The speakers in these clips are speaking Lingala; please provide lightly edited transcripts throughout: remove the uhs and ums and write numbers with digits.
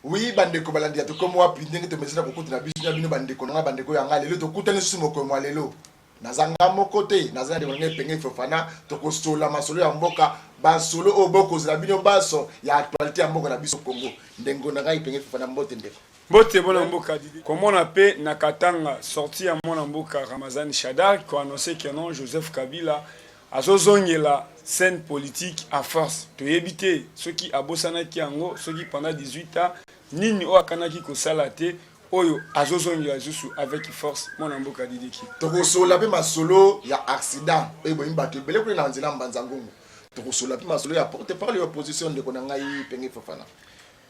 Oui, bandeko balandi ya Tokomi Wapi, ndenge tomesana kokutana biso na bino, bandeko na ngai, bandeko ya ngai, lelo tokutani susu mokolo mwa lelo. Naza nga moko te, naza na ndeko na ngai Epenge Fofana. Tokosola masolo ya mboka, basolo oyo bokozela bino baso ya actualité ya mboka na biso Congo. Ndeko na ngai Epenge Fofana, mbote ndeko. Mbote mwana mboka Didi. Komona pe na Katanga sortie ya mwana mboka Ramazani Shadary ko annoncer que non, Joseph Kabila azozongela scène politique en force. Toyebi te soki abosanaki yango, soki pendant 18 ans nini oyo akanaki kosala te, oyo azozongela lisusu avec force, mwana mboka Didi Kiku. Tokosola mpe masolo ya accident oyo ebomi bato ebele kuna na nzela Mbanza Ngungu. Tokosola mpe masolo ya porte parole ya opposition, ndeko na ngai Penge Fofana.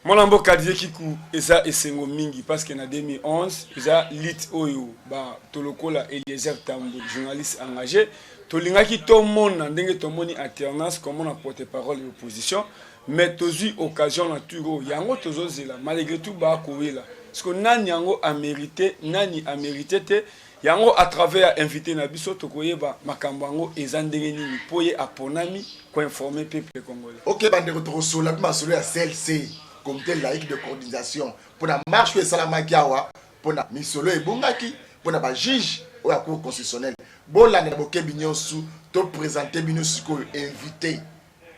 Mwana mboka Didier Kiku, eza esengo mingi parce que na 2011 eza lutte oyo bato lokola Eliezer Tambwe, journaliste engagé, tolingaki tomona ndenge tomoni alternance, komona porte parole ya opposition, mais tozwi occasion na tour oyo yango tozozela. Malgré tout bakowela siko nani yango amérité, nani amérité te. Yango à travers ya invité na biso tokoyeba makambo yango eza ndenge nini mpo ye aponami koinformer peuple congolais. Ok bandeko, tokosola mpe masolo ya CLC, Comité laïque de coordination, mpona marche oyo esalamaki awa mpona misolo ebongaki mpona bajuge oyo ya Cour constitutionnelle. Bolanda na bokebi nyonso. Toprésente bino sikoyo invité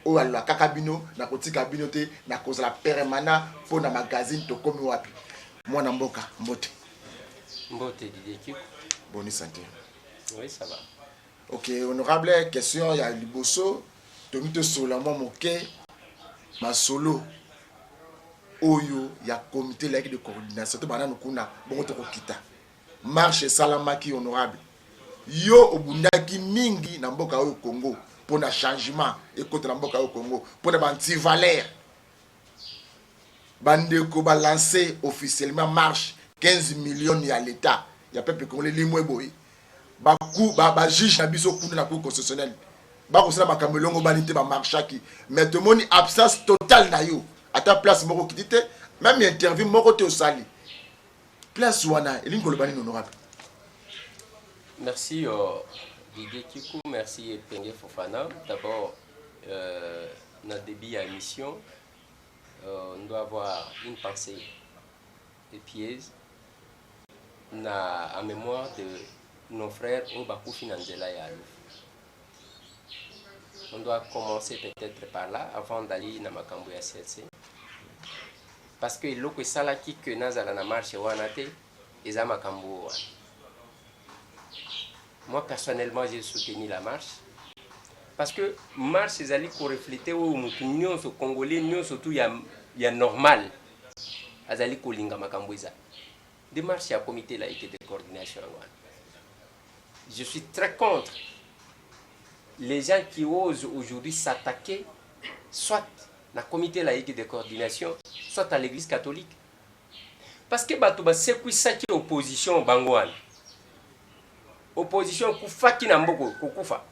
oyo alakaka bino na kotika bino te na kozala permanent mpona magazine Tokomi Wapi. Mwana mboka, mbote. Mbote Didier Kiku. Boni santé? Oui, ça va. Ok honorable, question ya liboso, tomi tosola mwa moke masolo oyo ya Comité laïque de coordination. To bananu kuna, bongo tokokita marche esalamaki. Honorable, yo obundaki mingi na mboka oyo Congo mpona changement ekota na mboka oyo Congo, mpona baantivaleur. Bandeko balance officiellement marche, 15 millions ya l'État, ya peuple congolais limwe boye. Bajuge ba na biso kuna na Cour constitutionnelle bakosala makambo elongo bani te, bamarchaki, mais tomoni absence totale na yo. Ata place moko okiti te, même interview moko te osali place wana. Elingi koloba nini, honorable? Merci Didier Kiku, merci Epenge Fofana. D'abord, dans le début de la émission, on doit avoir une pensée de pieuse na en mémoire de nos frères oyo bakufi na nzela ya Lufu. On doit commencer peut-être par là avant d'aller na makambo ya CLC. Parce que eloko esalaki que nazala na marche wana te eza makambo wana. Moi personnellement, j'ai soutenu la marche parce que marche ezali korefléter oyo motu nyonso congolais nyonso tu ya normal azali kolinga. Makambo eza démarche ya Comité laïque de coordination yango wana. Je suis très contre les gens qui osent aujourd'hui s'attaquer soit na Comité laïque de coordination, soit à l'Église catholique, parce que bato basekwisaki opposition bango wana. Opposition ekufaki na mboka kokufa,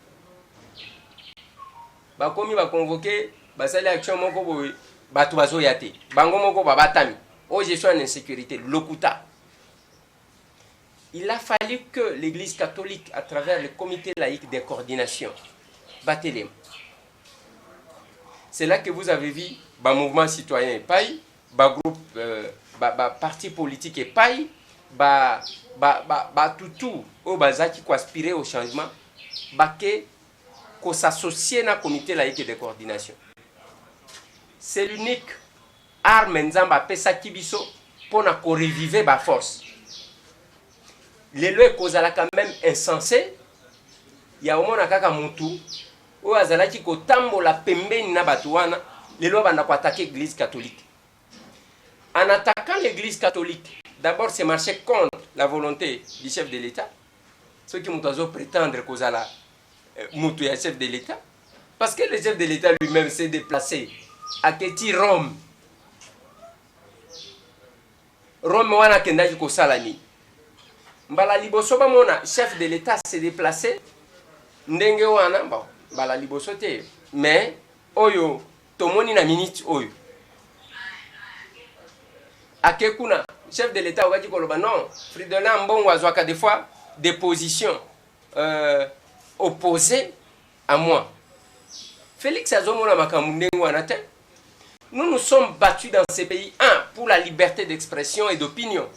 bakomi baconvoquer, basali action moko boye, bato bazoya te, bango moko babatami oyo gestion en insécurité, lokuta. Il a fallu que l'Église catholique, à travers le Comité laïque de coordination, batelema. C'est là que vous avez vu ba mouvement citoyen epai, bagroupe, ba parti politique epai, batutu oyo bazalaki koaspirer au changement bake kos'associer na Comité laïque de coordination. C'est l'unique arme Nzambe apesaki biso mpona korevive baforce. Lelo ekozala quand même insensé ya omona kaka mutu oyo azalaki kotambola pembeni na bato wana, lelo abanda koattaquer Église catholique. En attaquant l'Église catholique, d'abord c'est marcher contre la volonté du chef de l'État, soki moto azoprétendre kozala moto ya chef de l'État, parce que le chef de l'État lui-même s'est déplacé, aketi Rome. Rome wana akendaki kosala nini? Mbala liboso bamona chef de l'État se déplacé ndenge wana. Bon, mbala liboso te, mais oyo tomoni na minute oyo ake kuna, chef de l'État okaki koloba non, Fridolin Ambongo azwaka des fois des positions opposées à moi. Félix azomona makambo ndenge wana te. Nous nous sommes battus dans ce pays un pour la liberté d'expression et d'opinion.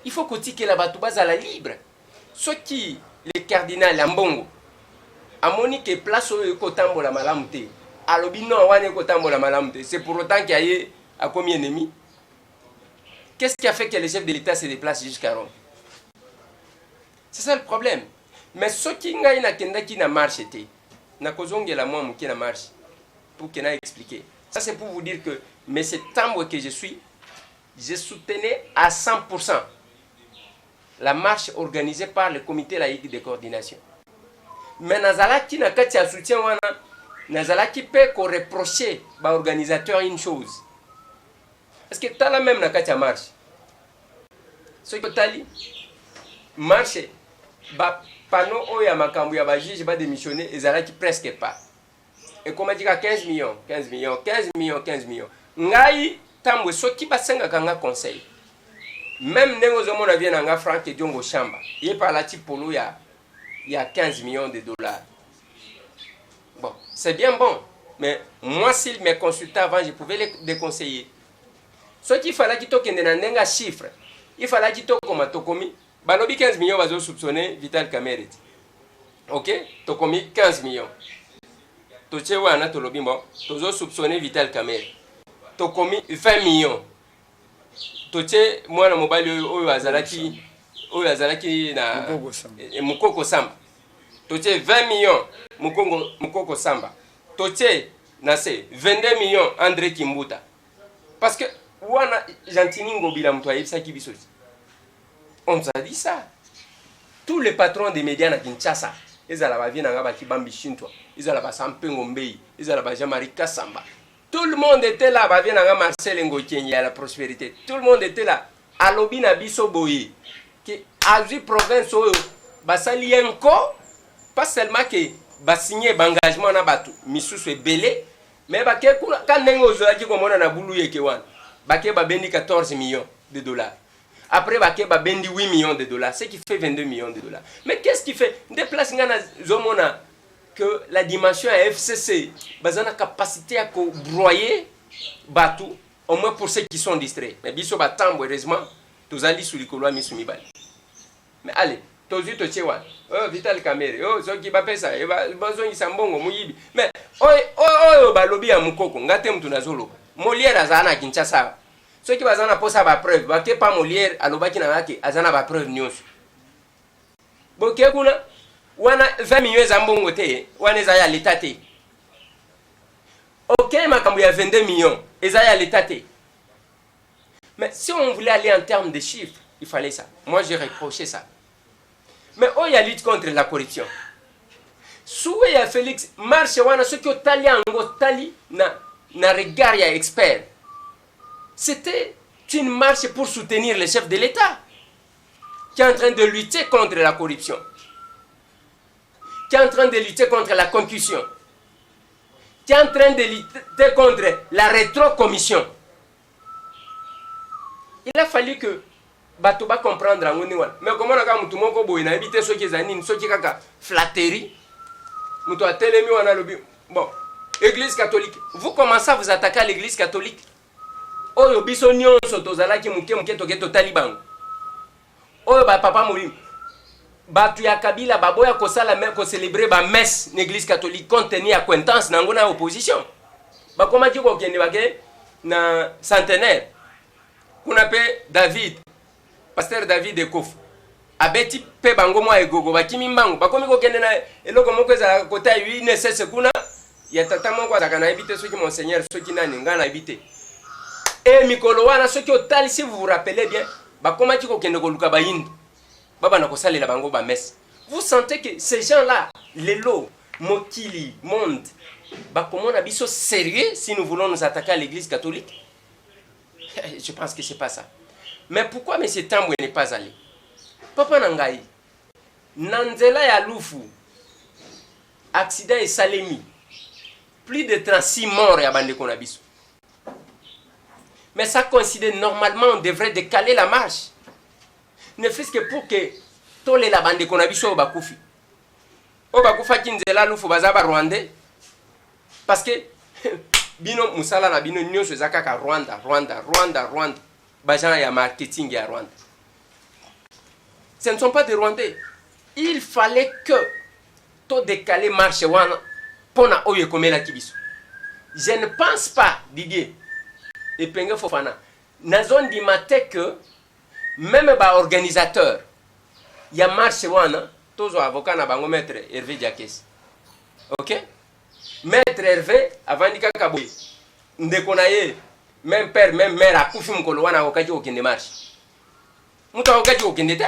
Il faut kotikela bato bazala libre. Soki le cardinal Ambongo amoni ke place oyo ekotambola malamu te, alobi non, wana ekotambola malamu te, c'est pour autant que aye akomi ennemi? Qu'est-ce qui a fait que le chef de l'État se déplace jusqu'à Rome? C'est ça le problème. Mais soki ngai nakendaki na marche te, nakozongela mwa moke na marche pour que na expliquer ça. C'est pour vous dire que, mais c'est Tambwe que je suis, je soutenais à 100% la marche organisée par le Comité laïque de coordination. Mais nazalaki na kati ya soutien wana, nazalaki mpe koreprocher baorganisateur une chose, parce que tala, même na kati ya marche, soki otali marche, bapanneau oyo ya makambo ya bajuge badémissionne ezalaki presque pas. Ekomaki ka 15 millions, 15 millions, 15 millions, 15 millions. Ngai Tambwe, soki basengaka nga conseil, même ndenge ozomona vie na nga Frank Diongo Shamba, ye mpe alati polo ya 15 millions de dollars. Bon, c'est bien bon, mais moi, s'il me consultait avant, je pouvais les déconseiller. Soki ifalaki tokende na ndenge ya chiffre, ifalaki tokoma, tokomi, balobi 15 millions, bazosoupçonne Vital Kamerhe ti. Ok, tokomi 15 millions, totie wana, tolobi bon, tozosoupçonne Vital Kamerhe. Tokomi 20 millions, totie mwana mobali oyo azalaki na Mokoko Samba, totie 20 millions Mokoko Samba, totie na se 22 millions André Kimbuta, parce que wana Gentini Ngobila moto ayebisaki biso. On nous a dit ça, tous les patrons des médias na Kinshasa, ezala bavieux na nga bakibambi Shintwa, ezala basampengo Mbei, ezala ba Jean-Marie Kasamba, tout le monde était là. Bavieux na nga Marcel Ngokengi ya la prospérité, tout le monde était là. Alobi na biso boye ke azwi province oyo, basali ye nko, pas seulement ke basigné baengagement na bato misusu ebele, mais bake kuna ka ndenge ozalaki komona na bulu yeke wana, bake babendi 14 millions de dollars, après bake babendi 8 millions de dollars, ce qui fait 22 millions de dollars. Mais qu'est-ce qui fait nde place nga nazomona que la dimension ya FCC, baza na capacité ya kobroyer bato, au moins pour ceux qui sont distraits? Mais biso batambo, heureusement tozali su likolo ya misu mibale. Mais allez, tozwi, totie wana oyo Vital Kamerhe oyo, soki bapesa, bazongisa mbongo moyibi. Mais oyo balobi ya Mokoko, nga te mutu nazoloba. Molière azala na Kinshasa. Soki baza na mposa bapreuve, bake pa Molière. Alobaki na nga ke aza na bapreuve nyonso. Boke kuna wana, 20 millions eza mbongo te, wana eza ya leta te. Ok, makambo ya 22 millions eza ya leta te. Mais si on voulait aller en termes de chiffres, il fallait ça. Moi, j'ai reproché ça. Mais oyo ya lutte contre la corruption, souhait ya Félix, marche wana, soki otali yango, otali na regard ya expert, c'était une marche pour soutenir le chef de l'État qui est en train de lutter contre la corruption, qui est en train de lutter contre la concussion, qui est en train de lutter contre la rétrocommission. Il a fallu que bato bacomprendre yango ndenge wana. Mais komona kaka motu moko boye, nayebi te soki ezali nini, soki kaka flatterie, moto atelemi wana, alobi bon, Église catholique. Vous commencez à vous attaquer à l'Église catholique oyo biso nyonso tozalaki moke moke, toke totali bango, oyo bapapa molimo, bato ya Kabila baboya kosala, kocélébrer bamesse na Église catholique compte tenu ya accointance na yango na opposition. Bakomaki kokende, bake na Centenaire kuna mpe, David, pasteur David Ekofu abeti mpe bango mwa egogo, bakimi mbango, bakomi kokende na eloko moko ezalaka kota ya UNSS kuna, ya tata moko azalaka, nayebi te soki monseigneur, soki nani, ngai nayebi te. E mikolo wana, soki otali, si vous vous rappelez bien, bakomaki kokende koluka bayindu, babanda kosalela bango bamesse. Vous sentez que ces gens là lelo mokili, monde bakomona biso sérieux si nous voulons nous attaquer à l'Église catholique? Je pense que c'est pas ça. Mais pourquoi M. Tambwe n'est pas allé? Papa na ngai, na nzela ya Lufu, accident esalemi, plus de 36 morts ya bandeko na biso. Mais ça coïncide, normalement on devrait décaler la marche, ne fût-ce que pour que tolela bandeko na biso oyo bakufi, oyo bakufaki nzela Lufu. Baza barwandais, parce que Bino musala na bino nyonso eza kaka Rwanda, Rwanda, Rwanda, Rwanda. Ba gens ya marketing ya Rwanda. Ce ne sont pas des Rwandais. Il fallait que to décaler marche wana pona oyo ekomelaki biso. Je ne pense pas Didier Epenge Fofana nazondima te que même ba organisateur ya marche wana tozwa avocat na bango maître Hervé Diakes. OK? Maître Hervé avandi kaka boye ndeko na ye même père même mère akufi mokolo wana akokaki kokende marche. Moto akokaki kokende te.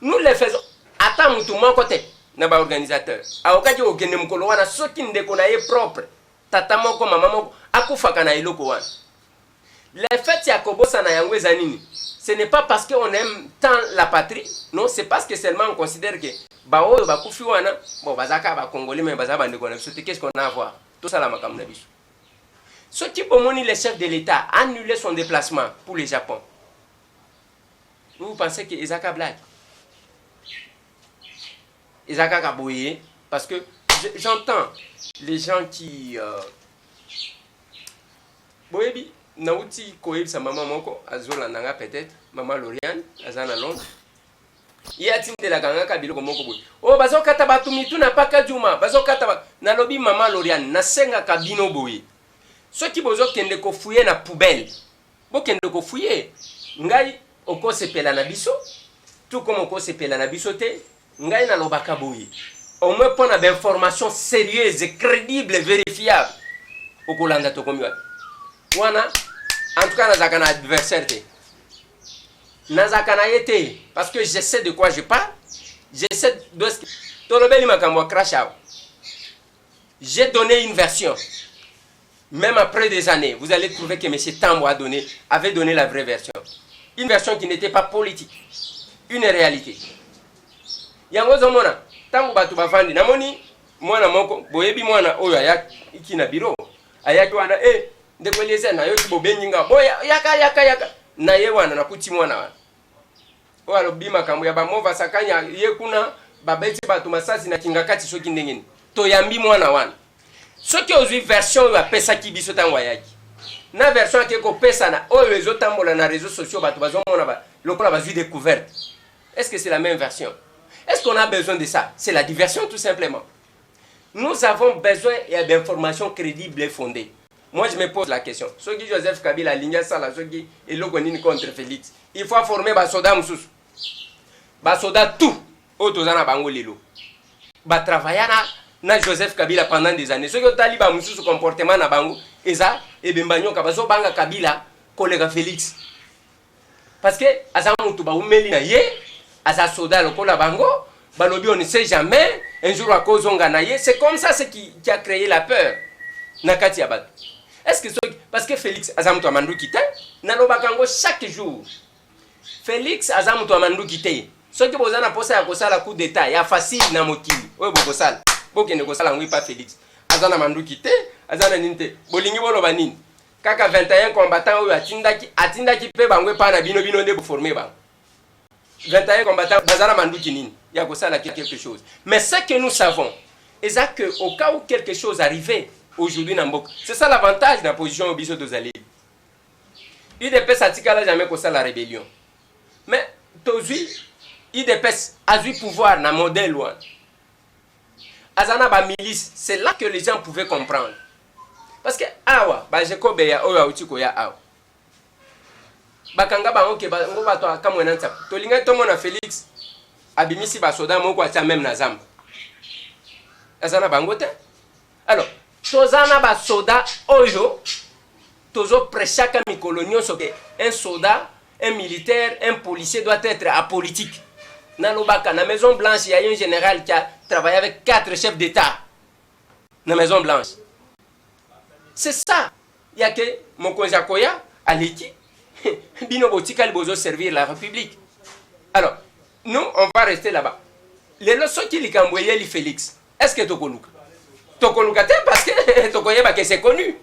Nous le faisons ata mutu moko te na ba organisateur akokaki kokende mokolo wana soki ndeko na ye propre tata moko mama moko akufaka na eloko wana. Le fait ya kobosana yango eza nini? Ce n'est pas parce qu'on aime tant la patrie, non, c'est parce que seulement on considère que baoyo bakufi wana, bon, baza kaka ba Congolais mais baza bandeko na biso te, qu'est-ce qu'on a à voir? Tosala makambo na biso. Soki bomoni le chef de l'État annuler son déplacement pour le Japon, vous pensez que eza ka blague? Eza kaka boye parce que j'entends les gens qui boyebi nauti koyebisa mama moko azolanda nga peut-être mama Loriane aza na Londres, ye atindelaka nga ka biloko moko boye oyo bazokata bato mitu na paka juma bazokata ba... Nalobi mama Loriane, nasengaka bino boye, soki bozokende kofouiller na poubelle, bokende kofouiller. Ngai okosepela na biso tout comme okosepela na biso te, ngai nalobaka boye, au moins mpo na bainformation sérieuse, crédible, vérifiable, okolanda tokomi wapi wana. En tout cas nazalaka na adversaire te, nazalaka na ye te, parce que je sais de quoi je parle, je sais de tolobeli makambo ya crash awa. J'ai donné une version. Même après des années, vous allez trouver que M. Tambo avait donné la vraie version, une version qui n'était pas politique, une réalité. Yango ozomona ntango bato bavandi, namoni mwana moko, boyebi mwana oyo ayaki na biro, ayaki wana e ndeko Eliezer, nayoki bobengi nga boya, yaka yaka yaka na ye wana. Nakuti mwana wana oyo alobi makambo ya bamova sakanya, ye kuna babeti bato masasi na kinga kati. Soki ndenge nini toyambi mwana wana, soki ozwi version oyo apesaki biso ntango ayaki na version ake kopesa na oyo ezotambola na réseaux sociaux, bato bazomona lokola bazwi découverte, est-ce que c'est la même version? Est-ce qu'on a besoin de ça? C'est la diversion, tout simplement. Nous avons besoin d'informations crédibles et fondées. Moi, je me pose la question, soki Joseph Kabila alingi asala soki eloko nini contre Félix, il faut former basoda mosusu. Basoda tout oyo toza na bango lelo batravailla na Joseph Kabila pendant des années. Soki otali bamosusu, comportement na bango eza ebemba nyoka. Bazobanga Kabila koleka Félix parce que aza motu baumeli na ye, aza soda lokola bango. Balobi on ne sait jamais, un jour akozonga na ye. C'est comme ça ce qui a créé la peur na kati ya bato. Est ce que soki, parce que Félix aza moto ya manduki te, nalobaka yango chaque jour, Félix aza moto ya manduki te. Soki boza na posa ya kosala coup d'état ya facile na mokili oyo, bokosala, bokende kosala yango epa Félix. Aza na manduki te, aza na nini te. Bolingi boloba nini? Kaka 21 combattant oyo atindaki, atindaki mpe bango epai na bino, bino nde boforme bango. 21 combattants baza na manduki nini ya kosala quelque chose? Mais ce que nous savons eza que au cas où quelque chose arrivait aujourd'hui na mboka, c'est ça l'avantage na position oyo biso tozali. UDPS atikala jamais kosala rébellion, mais tozwi UDPS azwi pouvoir na modèle wana, aza na bamilice. C'est là que les gens pouvaient comprendre, parce que awa bajekobeya oyo auti koya awa, bakanga bango ke bango bato akamwe na nsapo. Tolingai tomona Félix abimisi basoda moko atia même na zamba, aza na bango te. Alors toza na basoda oyo tozoprêchaka mikolo nyonso ke un soldat, un militaire, un policier doit être apolitique. Nalobaka na Maison Blanche, il y a un général qui a travaillé avec quatre chefs d'État na Maison Blanche. C'est ça ya ke mokonzi akoya aleki bino, botikali bozoservir la République. Alors nous, on va rester là-bas. Lelo soki likambo eyeli Félix, est ce que tokoluka? Tokoluka te, parce que tokoyeba ke c'est connu,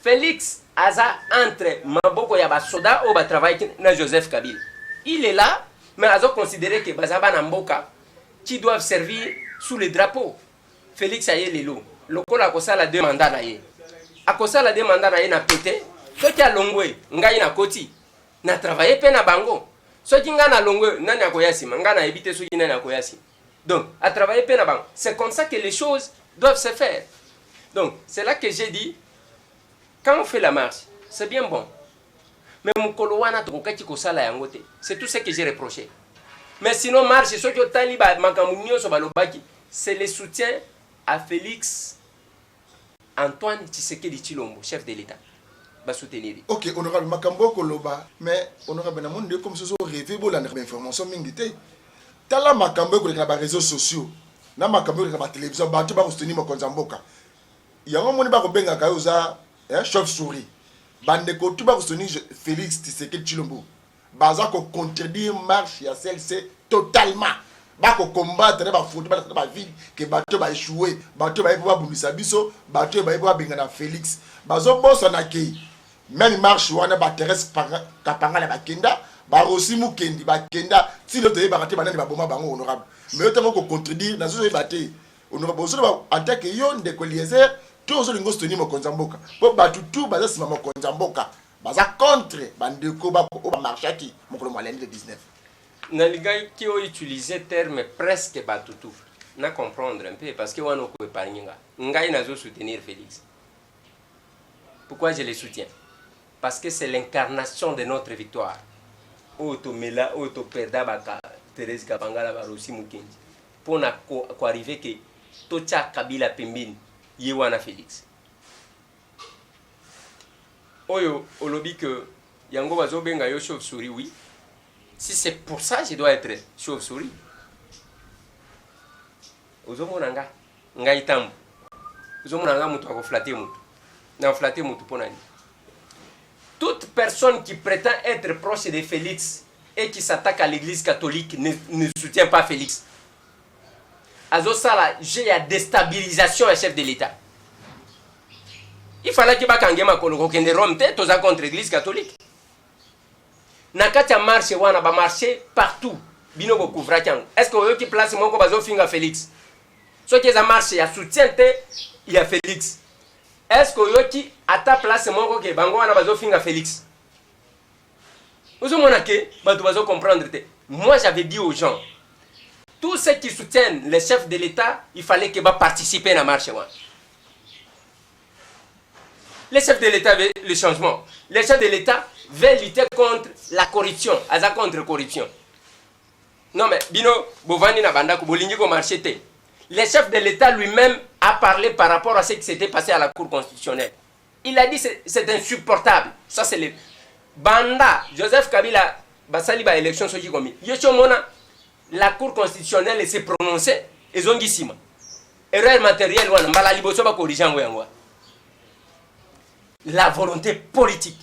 Félix aza entre maboko ya basoda oyo batravaillaki na Joseph Kabila. Il est là, mais azoconsidérer ke baza bana mboka qui doivent servir sous le drapeau. Félix aye lelo lokola akosala deux mandats na ye. Akosala deux mandats na ye na pete. Soki alongwe, ngai nakoti. Na travailler pe na bango. Soki ngai nalongwe, nani akoya sima? Ngai nayebi te soki nani akoya sima. Donc, a travailler pe na bango. C'est comme ça que les choses doivent se faire. Donc, c'est là que j'ai dit, quand on fait la marche, c'est bien bon. Mais mokolo wana tokokaki kosala yango te. C'est tout ce que j'ai reproché. Mais sinon marche soki otali ba makambo nyonso balobaki, c'est le soutien à Félix Antoine Tshisekedi Tshilombo, chef de l'État. Ba soutenir ye. Ok honorable makambo oko loba mais honorable na moni nde comme sozo rêver bolandaka ba information mingi te tala makambo ekoleka na ba réseaux sociaux na makambo ekoleka na ba télévision bato bako soutenir mokonzi ya mboka yango omoni bakobengaka yo oza eh, chauve souris bandeko tu bako soutenir Félix Tshisekedi Tshilombo baza ko contredire marche ya CLC totalement bako combattre na ba photo balakisa na ba vide ke bato ba echoue bato baye mpo babundisa biso bato oyo baye mpo babengana Felix bazobosana ke meme marche wana ba Therese Kapangala bakenda ba Rossy Mukendi bakenda ti lelo toyebaka te banani baboma bango honorable mais yo ntango ko contredire nazoyeba te honorable ozoloba en tant que yo ndeko Eliezer to ozolinga osoutenir mokonzi ya mboka mpo bato tu baza nsima mokonzi ya mboka Baza contre ba ndeko ba oyo ba marchaki mokolo mwa lundi le 19. Nalingaki o utiliser terme presque batu tout na comprendre un peu parce que wana oko epargne nga. Ngai nazo soutenir Felix. Pourquoi je le soutiens? Parce que c'est l'incarnation de notre victoire. Oyo tomela, oyo to perda ba Therese Kapangala, ba Rossy Mukendi. Pona ko, ko arriver que totia Kabila pembeni, ye wana Felix. Oyo olobi que yango bazo benga yo chauve souris oui si c'est pour ça je dois être chauve souris ozo mona nga ngai tambu ozo mona nga mutu ako flatter mutu na flatter mutu pona nini toute personne qui prétend être proche de Félix et qui s'attaque à l'église catholique ne, ne soutient pas Félix azosala jeu ya destabilisation ya chef de l'État. Il fallait bakange makolo kokende Rome te, toza contre église catholique. Na kati ya marche wana ba marche partout bino bokouvraki yango. Est-ce que oyoki place moko bazofinga Félix? Soki eza marche ya soutien te ya Félix. Est-ce que oyoki ata place moko ke bango wana bazofinga Félix? Ozomona ke bato bazo comprendre te. Moi j'avais dit aux gens, tous ceux qui soutiennent le chef de l'État, il fallait que ba participer na marche wana. Le chef de l'État veut le changement. Le chef de l'État veut lutter contre la corruption. Aza contre corruption. Non mais bino bovandi na bandako bolingi ko marcher te. Le chef de l'État lui-même a parlé par rapport à ce qui s'était passé à la Cour constitutionnelle. Il a dit c'est insupportable. Ça c'est le banda Joseph Kabila basali ba élection soki komi. Yo mona la Cour constitutionnelle s'est prononcée ezongi sima. Erreur matérielle wana mbala liboso ba corriger yango yango. La volonté politique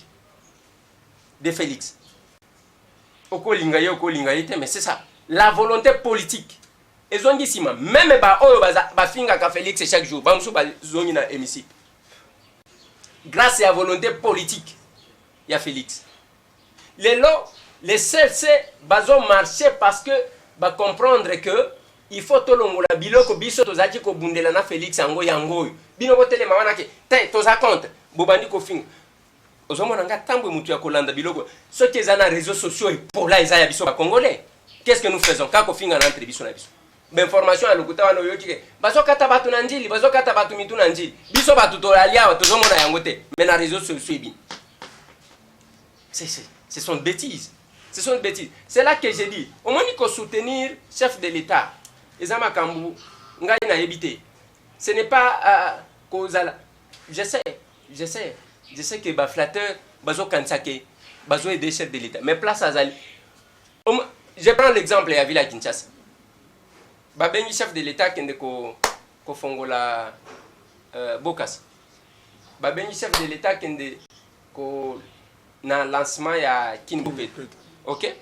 de Félix. Okolinga ye okolinga ye te mais c'est ça. La volonté politique ezongi sima meme ba oyo bafingaka Félix chaque jour bamosusu bazongi na hémicycle grâce ya volonté politique ya Félix. Lelo les CLC bazo marcher parce que ba comprendre que il faut tolongola biloko biso tozalaki kobundela na Félix yango yango oyo bino botelema wana ke te toza contre bobandi kofinga ozomona nga tambwe mutu ya kolanda biloko soki eza na réseaux sociaux epola eza ya biso ba congolais qu'est-ce que nous faisons kaka kofinga na entre biso na biso ba information ya lokuta wana oyoki ke bazokata bato na njili bazokata bato mitu na njili biso bato tolali awa tozomona yango te mais na réseaux sociaux ebimi ce sont des bêtises ce sont des bêtises c'est là que j'ai dit omoni ko soutenir chef de l'état eza makambo ngai nayebi te ce n'est pas euh, kozala je sais je sais je sais que ba flatteur bazokanisa ke bazo aider chef de l'état mais place azali je prends l'exemple ya ville ya Kinshasa babengi chef de l'état akende kofongola euh, Bokasa babengi chef de l'état akende ko na lancement ya Kin Bopeto ok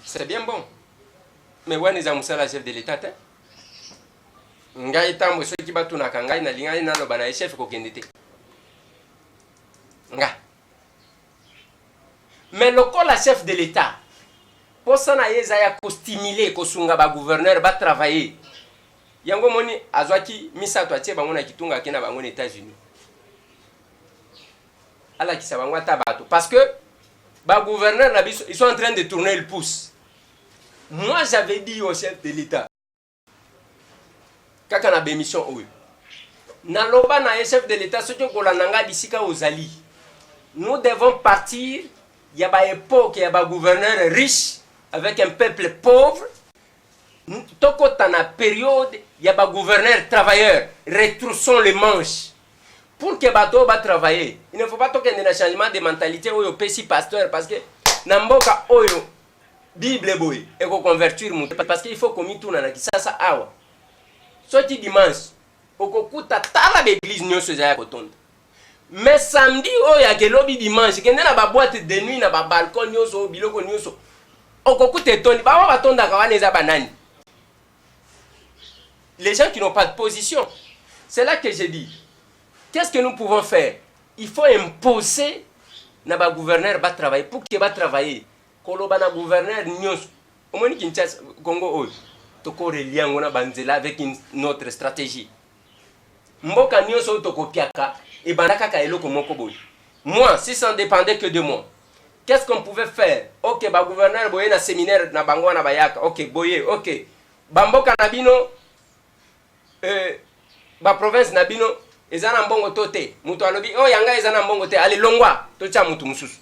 c'est bien bon mais wana eza mosala chef de l'état te ngai ntango soki batunaka ngai nalingaki naloba na ye chef kokende te nga mais lokola chef de l'état posa na ye eza ya kostimule kosunga bagouverneur batravaille yango omoni azwaki misato atie bango na kitunga ake na bango na états-unis. Alakisa bango ata bato, parce que ba gouverneur na biso, ils sont en train de tourner le pouce. Moi, j'avais dit au chef de l'État, kaka na bémission oyo naloba na ye, chef de l'État, soki okolanda ngai bisika ozali, nous devons partir ya baépoque ya bagouverneur riche avec un peuple pauvre, tokota na période ya bagouverneur travailleur. Retroussons les manches pour que bato oyo batravailler. Il ne faut pas tokende na changement de mentalité oyo opesi pasteur, parce que na mboka oyo Bible boye ekoconvertir moto, parce que il faut komituna na Kisasa awa, soki dimanche okokuta, tala baeglise nyonso eza ya kotonda, mais samedi oyo akelobi dimanche, kende na baboîte de nuit, na babalcon nyonso, biloko nyonso okokuta etondi. Baoyo batondaka wana eza banani? Les gens qui n'ont pas de position. C'est là que j'ai dit, qu'est-ce que nous pouvons faire? Il faut imposer na bagouverneur batravailler. Pour que batravailler, koloba na gouverneur nyonso, omoni Kinshasa, Congo oyo tokorelier yango na banzela avec une autre stratégie. Mboka nyonso oyo tokopiaka ebanda kaka eloko moko boye. Moi, si ça ne dépendait que de moi, qu'est-ce qu'on pouvait faire? Ok, bagouverneur boye na séminaire na bango wana bayaka, ok boye, ok, bamboka na bino, baprovince na bino eza na mbongo to te? Moto alobi oyo oh, yanga eza na mbongo te, ale longwa, totya motu mosusu,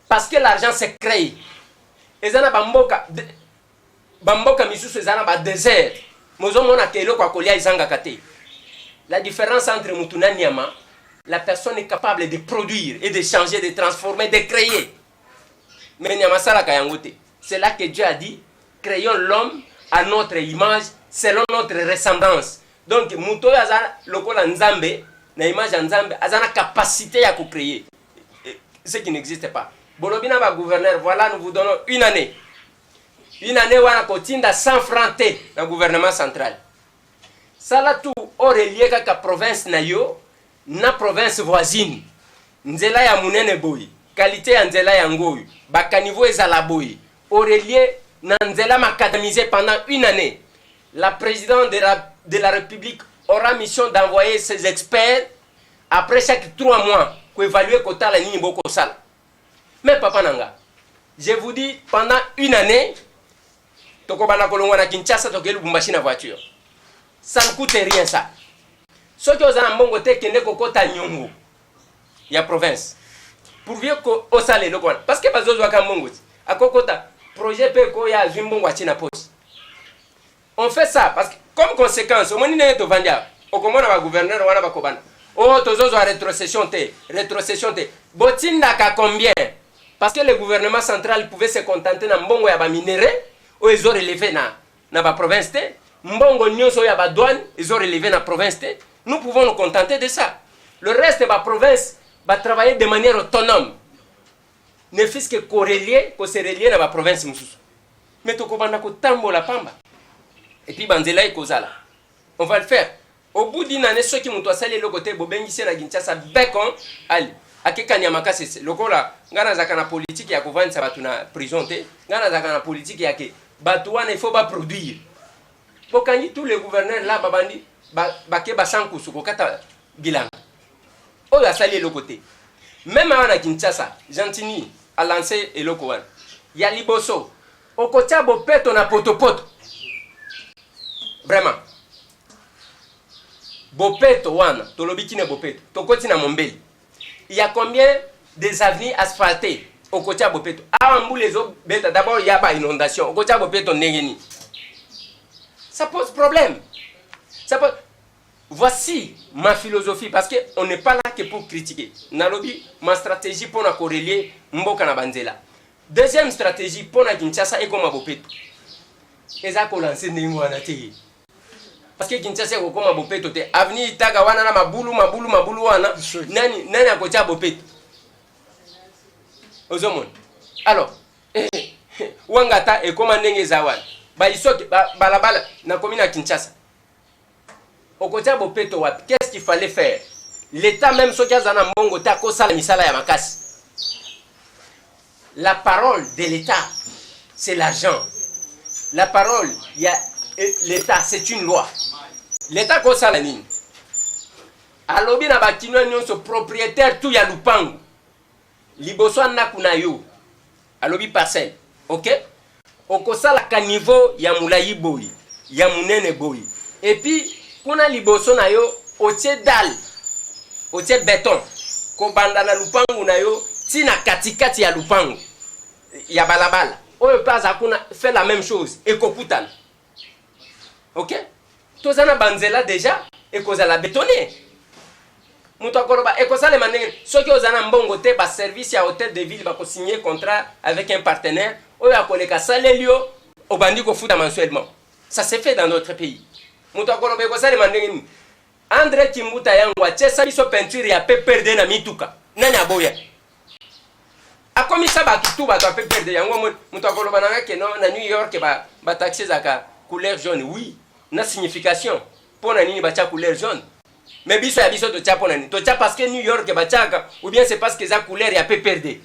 parce que l'argent se crée. Eza na bamboka, bamboka misusu eza na badésert, mozomonaka eloko ya kolia ezangaka te. La différence entre mutu na nyama, la personne est capable de produire et de changer, de transformer, de créer, mais nyama asalaka yango te. C'est là que Dieu a dit: créons l'homme à notre image, selon notre ressemblance. Donc moto oyo aza lokola Nzambe, na image ya Nzambe, aza na capacité ya kocréer ce qui n'existe pas. Bolobi na bagouverneur: voilà, nous vous donnons une année. Une année wana, kotinda 100 francs te na gouvernement central. Sala tout orelier kaka province na yo na province voisine. Nzela ya monene boye, qualité ya nzela yango oyo, bacaniveau ezala boye, orelier na nzela macadamisé. Pendant une année, la présidente de la République aura mission d'envoyer ses experts après chaque 3 mois koévaluer, kotala nini bokosala. Mais papa nanga, je vous dis, pendant une année, tokobanda kolongwa na Kinshasa, tokei Lubumbashi na voiture. Ça ne coûte rien, ça. Soki oza na mbongo te, kende kokota nyongo ya province pourvu ko osala eloko wana, parce que bazozwaka mbongo ti akokota projet mpe koya, azwi mbongo, atie na poche. On fait ça parce que comme conséquence, omoni ndenge tovandi awa, okomona bagouverneur wana bakobanda: o oh, tozozwa rétrocession te, rétrocession te. Botindaka combien? Parce que le gouvernement central pouvait se contenter na mbongo ya baminerai oyo ezorelever na baprovince te, mbongo nyonso oyo ya badouane ezorelever na province te. Nous pouvons nous contenter de ça. Le reste, baprovince batravailler de manière autonome, ne fût-ce que korelier, kose relier na baprovince mosusu. Mais tokobanda kotambola pamba, et puis banzela ekozala. On va le faire. Au bout d'une année, soki moto asali eloko te, bobengisi ye na Kinshasa, bekon ali akekani ya makasi. Lokola ngai nazalaka na politike ya kovandisa bato na prison te, ngai nazalaka na politike ya ke bato wana il faut baproduire. Bokangi tous les gouverneurs là, babandi bake basankusu kokata bilanga oyo asali eloko te. Même awa na Kinshasa, Gentini alance eloko wana ya liboso, okotia bopeto na potopoto. Vraiment, bopeto wana tolobi kine bopeto, tokoti na Mombeli. Il y a combien des avenues asphaltées? Okotia bopeto awa, mbula ezobeta, d'abord ya ba inondation, okotia bopeto ndenge nini? Ça pose problème, ça pose. Voici ma philosophie, parce que on n'est pas là que pour critiquer. Nalobi ma stratégie mpona korelier mboka na banzela. Deuxième stratégie mpona Kinshasa ekoma bopeto, eza kolancer ndenge wana te, parce que Kinshasa ekokoma bopeto te. Avenue Itaka wana na mabulu, mabulu, mabulu wana, nani nani akotia bopeto? Ozomona? Alors wanga ata ekoma ndenge eza wana, baisoki balabala nakomi na Kinshasa, okotia bopeto wapi? Qu'est-ce qu'il fallait faire? L'État, même soki aza na mbongo te, akosala misala ya makasi. La parole de l'État, c'est l'argent. La parole ya l'État, c'est une loi. L'État kosala nini? Alobi na bakinois nyonso, propriétaire tout ya lupango. Liboso ya ndako na yo, alobi parcelle, ok? Okosala caniveau ya molayi boye, ya monene boye. Et puis kuna liboso na yo otie dalle, otie beton kobanda na lupangu na yo ti na katikati ya lupangu ya balabala. Oyo pe aza kuna fait la même chose, ekokutana. Ok? Toza na banzela deja ekozala betonne. Moto akoloba ekosalema ndenge soki oza na mbongo te, ba service ya hotel de ville bako signer contrat avec un partenaire oyo akoleka asaleli yo, obandi kofuta mensuellement. Ça se fait dans notre pays. Moto akoloba ekosalema ndenge nini? Andre Kimbuta yango atiesa biso peinture ya PPRD na mituka. Nani aboya? Akomisa bato tout bato ya PPRD yango omoni moto akoloba na nga ke non na New York ba ba taxi ezalaka couleur jaune. Oui, na signification. Pona nini batia couleur jaune? Mais biso ya biso totia pona nini? Totia parce que New York batiaka ou bien c'est parce que eza couleur ya PPRD.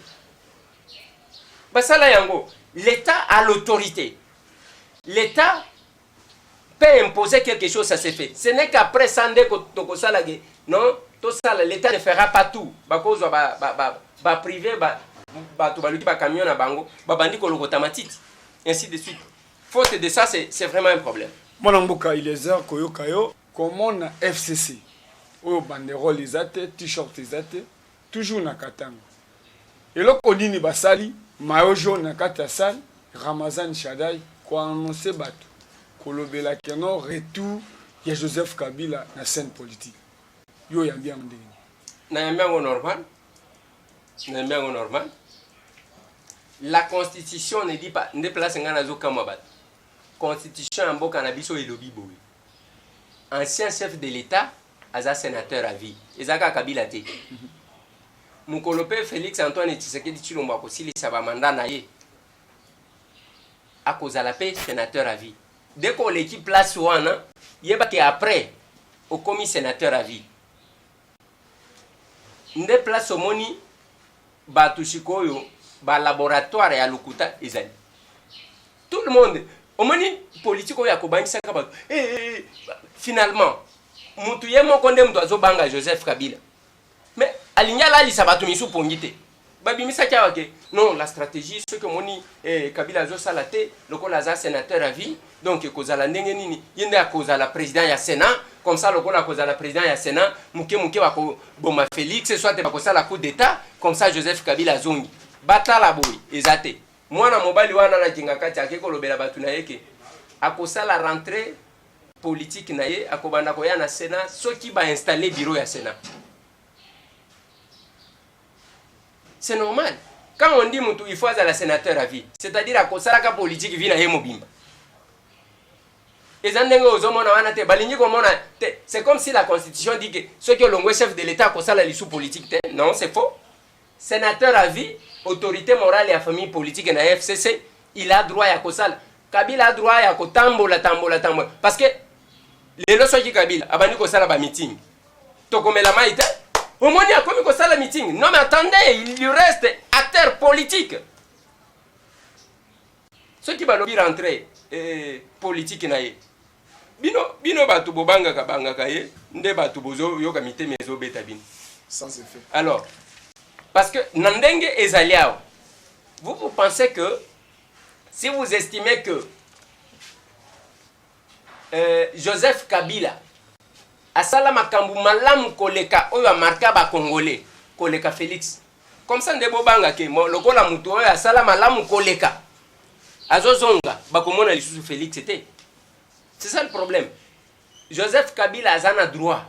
Basala yango. L'État a l'autorité. L'État peut imposer quelque chose, ça se fait. Ce n'est qu'après ça nde tokosala ke non, tosala, l'État ne fera pas tout. Bakozwa ba ba ba ba privé ba bato baluki ba camion na bango, babandi kolokota matiti, ainsi de suite. Faute de ça, c'est vraiment un problème. Mwana mboka Eliezer, koyoka yo komona FCC oyo banderole eza te, t-shirt eza te, toujours na Katanga. Eloko nini basali maillot jaune na kati ya salle, Ramazan Shadai ko annoncer bato kolobela que non retour ya Joseph Kabila na scène politique. Yo oyambi yango ndenge nini? Nayambi yango normal. Nayambi yango normal. La constitution ne dit pas, nde place ngai nazokamwa bato. Constitution ya mboka na biso elobi boye. Ancien chef de l'État aza sénateur à vie. Eza kaka Kabila te. Mokolo pe Felix Antoine Tshisekedi Tshilombo akosilisa ba mandat na ye, akozala pe sénateur à vie. Dès que oleki place wana, yeba ke après okomi sénateur à vie. Nde place omoni bato sikoyo ba laboratoire ya lokuta ezali. Tout le monde omoni politique oyo akobangisaka bato. Eh, eh, eh, finalement mutu ye moko nde mutu azobanga Joseph Kabila. Mais alingi alalisa bato misu pongi te. Babimisaki awa ke non la stratégie soki omoni eh, Kabila azosala te lokola aza sénateur à vie donc ekozala ndenge nini ye nde akozala président ya Sénat comme ça lokola akozala président ya Sénat moke moke bakoboma Félix soit bakosala coup d'état comme ça Joseph Kabila azongi. Batala boye eza te. Mwana mobali wana na Kingakati ake kolobela bato na ye ke akosala rentrée politique na ye akobanda koya na Sénat soki ba installer bureau ya Sénat. C'est normal. Quand on dit mutu il faut azala sénateur à vie, c'est-à-dire akosalaka politique vie na ye mobimba. Eza ndenge ozomona wana te, balingi komona te. C'est comme si la constitution dit que soki olongwe chef de l'État akosala lisu politique te. Non, c'est faux. Sénateur à vie, autorité morale ya famille politique na FCC, il a droit ya kosala. Kabila a droit ya kotambola tambola tambola parce que lelo soki Kabila abandi kosala ba meeting tokomela mai te. Omoni akomi kosala meeting. Non mais attendez, il lui reste acteur politique. Soki balobi rentrée eh, politique na ye. Bino bino bato bobangaka bangaka ye nde bato bozoyoka mitema ezobeta bino. Sans effet. Alors, parce que na ndenge ezali awa, vous vous pensez que si vous estimez que Joseph Kabila asala makambo malamu koleka oyo amarka ba Congolais koleka Félix, comme ça nde bobanga ke lokola moto oyo asala malamu koleka azozonga bakomona lisusu Félix te. C'est ça le problème. Joseph Kabila aza na droit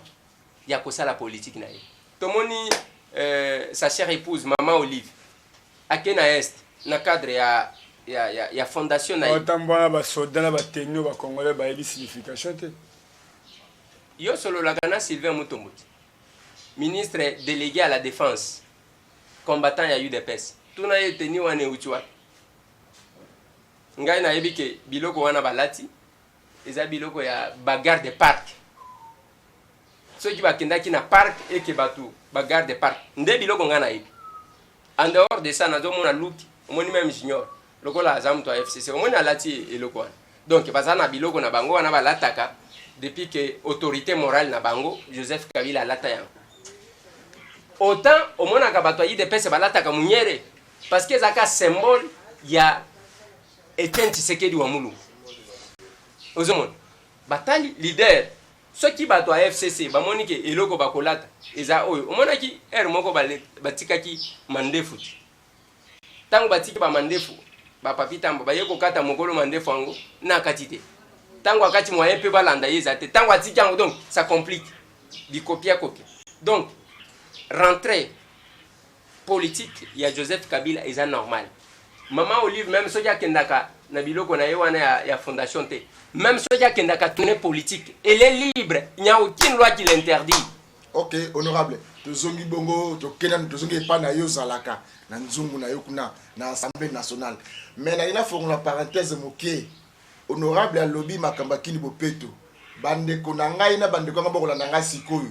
ya kosala politique na ye. Tomoni sa chère épouse Maman Olive ake na Est na cadre ya fondation na ye. Batambola na ba soldats na ba tenue ba Congolais bayebi signification te. Yo sololaka na Sylvain Mutombo, ministre délégué à la défense, combattant ya UDPS. Tuna ye tenue wana euti wapi? Ngai nayebi ke biloko wana balati eza biloko ya ba garde parc. Soki bakendaki na parc eke bato ba garde parc nde biloko ngai nayebi. En dehors de ça nazomona Luki, omoni même Junior lokola aza moto ya FCC, omoni alati eloko wana. Donc baza na biloko na bango wana balataka depuis que autorité morale na bango Joseph Kabila alata yango. Autant omonaka bato ya UDPS balataka munyere parce que ezalaka symbole ya Etienne Tshisekedi wa Mulumba. Ozomona batali leader, soki bato ya FCC bamoni ke eloko bakolata eza oyo, omonaki heure moko batikaki mandefu te. Ntango batiki ba mandefu, ba Papi Tamba baye kokata mokolo mandefu yango na akati te. Ntango akati, moyen mpe balanda ye eza te. Ntango atiki yango, donc ça complique bikopia kopia. Donc rentrée politique ya Joseph Kabila eza normal. Mama Olive, même soki akendaka na biloko na ye wana ya fondation te, même soki akendaka tournée politique, elle est libre, il n'y a aucune loi qui l'interdit. Ok, honorable, tozongi bongo, tokenda, tozongi epai na yo, ozalaka na nzungu na yo kuna na Assemblée nationale. Mais nalingi nafongola parenthèse moke. Honorable alobi makambo akini bopeto. Bandeko na ngai na bandeko yanga, bokolanda ngai sikoyo,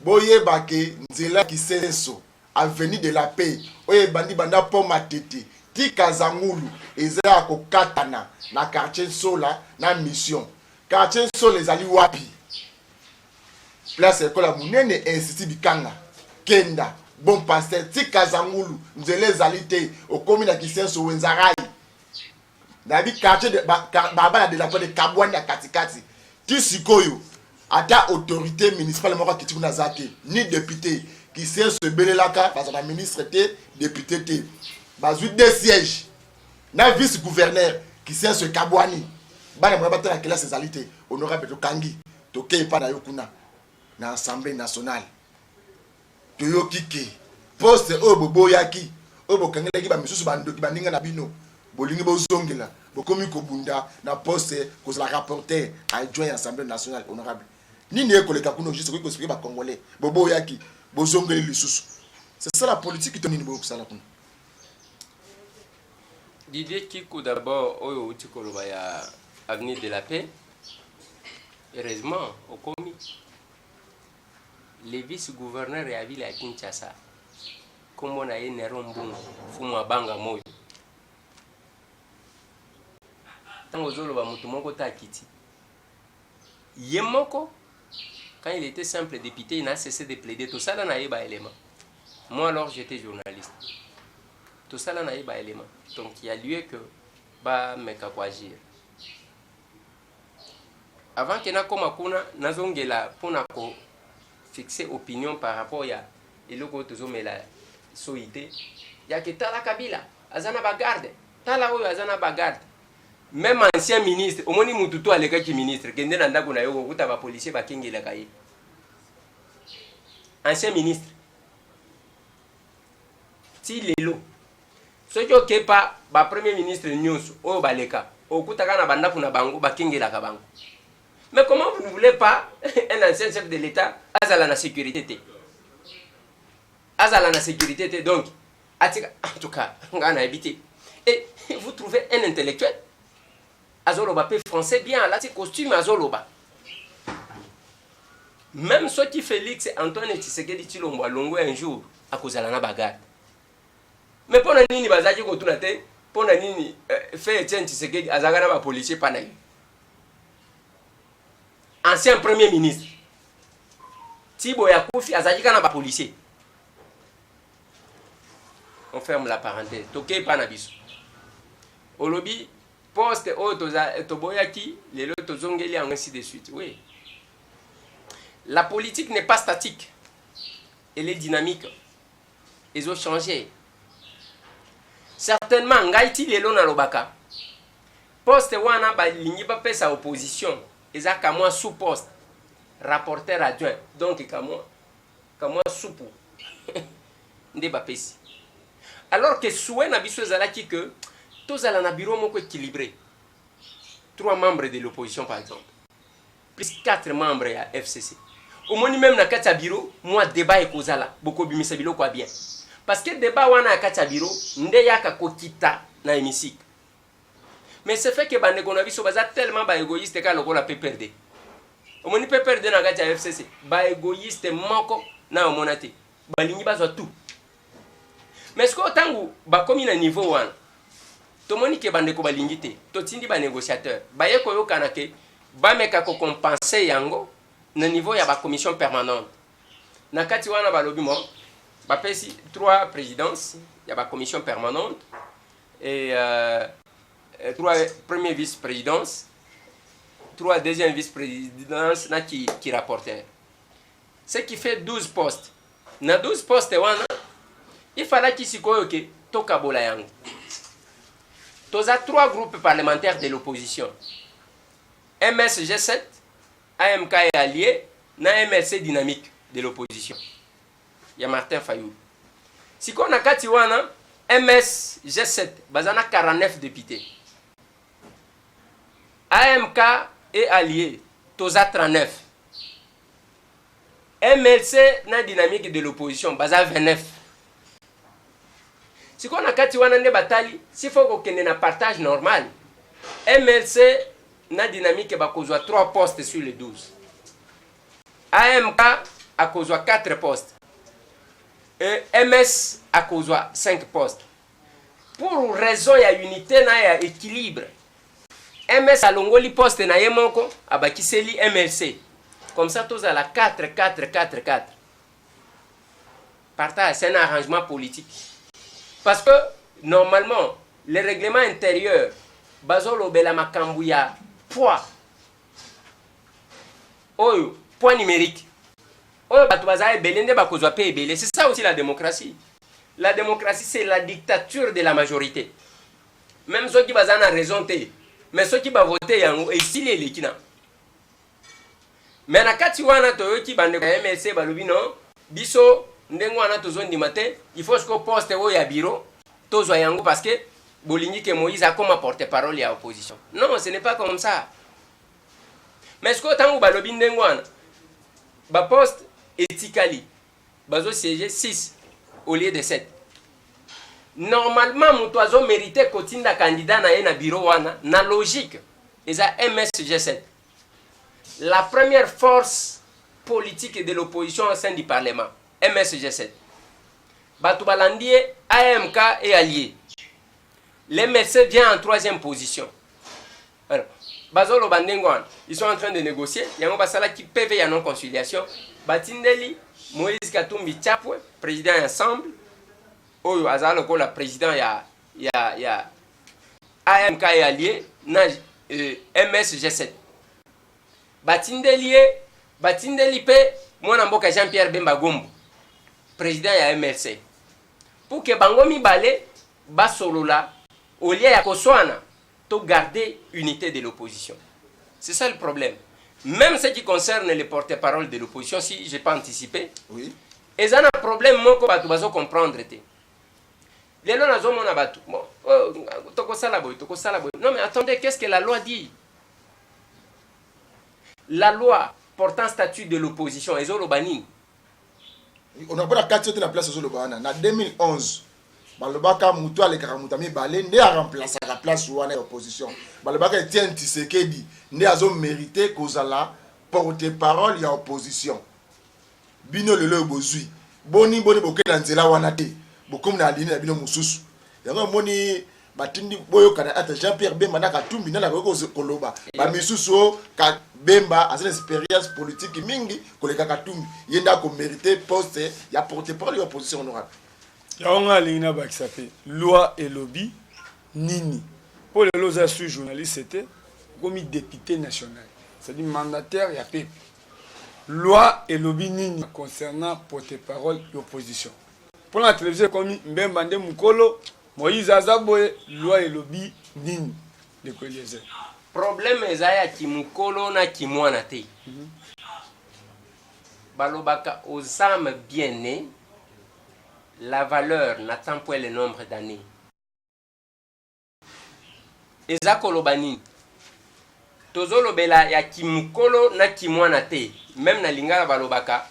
boyeba ke nzela Kisenso, avenue de la Paix, oyo ebandi banda pont Matete ti Kazangulu, eza ya kokatana na quartier Nsola na Mission. Quartier Nsola ezali wapi? Place ekola monene, institut Bikanga, kenda Bon Pasteur ti Kazangulu, nzela ezali te. Okomi na Kisenso, Wenzarai, nayebi quartier de babala de la Paix de kabwani ya katikati. Ti sikoyo ata autorité municipale moko akiti kuna aza te, ni député. Kisenso ebelelaka, baza na ministre te, député te, bazwi deux sièges na vice gouverneur. Kisenso ekabwani, bana moya batala kelasi ezali te. Honorable, tokangi, tokei epa na yo kuna na Assemblée nationale. Toyoki ke poste oyo boboyaki, oyo bokangelaki bamisusu, bandoki, baninga na bino, bolingi bozongela. Bokomi kobunda na poste kozala rapporteur adjoint ya Assemblée nationale. Honorable, nini ekoleka kuna juste? Okoki koexpliquer Bacongolais? Boboyaki, bozongeli lisusu, c'est ça la politique to nini boyokosala kuna? Didier Kiku, d'abord oyo outi koloba ya avenue de la Paix, heureusement okomi. Le vice gouverneur ya ville ya Kinshasa, nkombo na ye Neron Mbungu Fumu Abanga Moyo. Ntango ozoloba motu moko te akiti, ye moko, quand il était simple député, il n'a cessé de plaider. Tosala na ye baélément, moi alors j'étais journaliste, tosala na ye baélément. Donc il y a lieu que bameka koagir avant ke nakóma kuna. Nazongela mpona kofixe opinion par rapport ya eloko oyo tozomela soi te, yake tala Kabila aza na bagarde, tala oyo aza na bagarde. Même ancien ministre, omoni mutu to alekaki ministre, kende na ndako na yo, kokuta bapolicier bakengelaka ye. Ancien ministre ti lelo, soki okepa bapremier ministre nyonso oyo baleka, okutaka na bandako na bango bakengelaka bango. Mais comment vous ne voulez pas un ancien chef de l'État azala na sécurité te, azala na sécurité te? Donc atika, en tout cas ngai nayebi te. Et vous trouvez un intellectuel azoloba mpe français bien, alati costume, azoloba. Même soki Félix Antoine Tshisekedi Tshilombo alongwe un jour, akozala na bagarde. Mais mpo na nini bazalaki kotuna te mpo na nini fe Etienne Tshisekedi azalaka na bapolicier mpa na ye, ancien premier ministre? Tibo ya kufi, azalaki kaka na bapolicier. On ferme la parenthèse, tokei mpa na biso. Olobi poste oyo toboyaki, lelo tozongeli yango, ainsi de suite. Oui, la politique n'est pas statique, elle est dynamique, ezochanger certainement. Ngai ti lelo nalobaka, poste wana balingi bapesa opposition eza kamwa sous poste rapporteur adjoint, donc kamwa supu nde bapesi, alors que souhait na biso ezalaki que tozala na bureau moko équilibré: trois membres de l'opposition par exemple, plus quatre membres ya FCC. Omoni, même na kati ya bureau mwa débat ekozala, bokobimisa biloko ya bien, parce que débat wana ya kati ya bureau nde yaka kokita na hémicycle. Mais c'est fait que bandeko na biso baza tellement baégoïste, kaka lokola PPRD. Omoni PPRD na kati ya FCC, baégoïste moko na omona te, balingi bazwa tout. Mais sikoyo ntango bakomi na niveau wana, tomoni ke bandeko balingi te. Totindi banégociateur, baye koyokana ke bameka kocompenser yango na niveau ya bacommission permanente. Na kati wana balobi mo Bapesi trois présidences ya bacommission permanente et trois premier vice-présidence, trois deuxième vice-présidence na ki rapporteur, ce qui fait 12 postes. Na 12 postes wana, ifalaki sikoyo ke tokabola yango. Toza trois groupes parlementaires de l'opposition: MSG7, AMK et allié, na MLC, dynamique de l'opposition ya Martin Fayulu. Sikoyo na kati wana, MSG7 baza na 49 députés, AMK et allié toza 39, MLC na dynamique de l'opposition baza 29. Sikoyo na kati wana nde batali s'il faut kokende na partage normal. MLC na dynamique bakozwa 3 postes sur les 12, AMK akozwa 4 postes et MS akozwa 5 postes. Pour raison ya unité na ya équilibre, MS alongoli poste na ye moko, abakiseli MLC. Comme ça tozala 4 4 4 4. Partage, c'est un arrangement politique, parce que normalement le règlement intérieur bazolobela makambo ya poids, oyo poids numérique, oyo bato baza ebele nde bakozwa mpe ebele. C'est ça aussi la démocratie. La démocratie, c'est la dictature de la majorité. Même soki baza na raison te, mais soki bavote yango, esili, eleki na. Mais na kati wana toyoki bandeko ya MLC balobi: non, biso ndenge wana tozondima te, il faut siko poste oyo ya bureau tozwa yango, parce que bolingi ke Moïse akoma porte parole ya opposition. Non, ce n'est pas comme ça. Mais sikoyo ntango balobi ndenge wana, baposte etikali, bazosiéger 6 au lieu de 7. Normalement moto azomérite kotinda candidat na ye na bureau wana, na logique, eza MSG7, la première force politique de l'opposition au sein du parlement. MSG7, bato balandi ye, AMK et allié. L'MLC vient en troisième position. Alors bazoloba ndenge wana, ils sont en train de négocier. Yango basalaki PV ya non conciliation, batindeli Moïse Katumbi Chapwe, président ya ensemble, oyo azala lokola président ya AMK et allié na MSG7. Batindeli ye, batindeli mpe mwana mboka Jean Pierre Bemba Gombo, président ya MLC, pour ke bango mibale basolola. Au lieu ya koswana, to garder unité de l'opposition. C'est ça le problème. Même ce qui concerne les porte-parole de l'opposition, si j'ai pas anticipé, eza na problème moko bato bazocomprendre te. Lelo nazomona bato, bon, oh, tokosala boye, tokosala boye. Non mais attendez, qu'est-ce que la loi dit? La loi portant statut de l'opposition ezoloba nini? On a kati te na place ozoloba wana. Na 2011 balobaka motu alekaka moto ya mibale nde aremplaçaka place wana ya opposition. Balobaka Etienne Tshisekedi nde azomérite kozala porte parole ya opposition. Bino lelo oyo bozwi, boni boni bokende na nzela wana te? Bokomi na aline na bino mosusu. Yango omoni batindi boyokana ata Jean Pierre Bemba na Katumbi. Nani akoki koloba bamisusu o ka Bemba aza na expérience politique mingi koleka Katumbi, ye nde akomérite poste ya porte parole ya opposition, honorable? Yango nga alingi nabakisa mpe loi elobi nini, mpo lelo oza su journaliste te, okomi député national, c'est-à-dire mandataire ya peuple. Loi elobi nini concernant porte parole ya opposition? Mpo na télévision ekomi Bemba nde mokolo, Moïse aza boye. Loi elobi nini, ndeko Eliezer? Problème eza ya kimokolo na kimwana te. Balobaka: aux âmes bien nées, la valeur n'attend point le nombre d'années. Eza koloba nini? Tozolobela ya kimokolo na kimwana te. Même na lingala balobaka: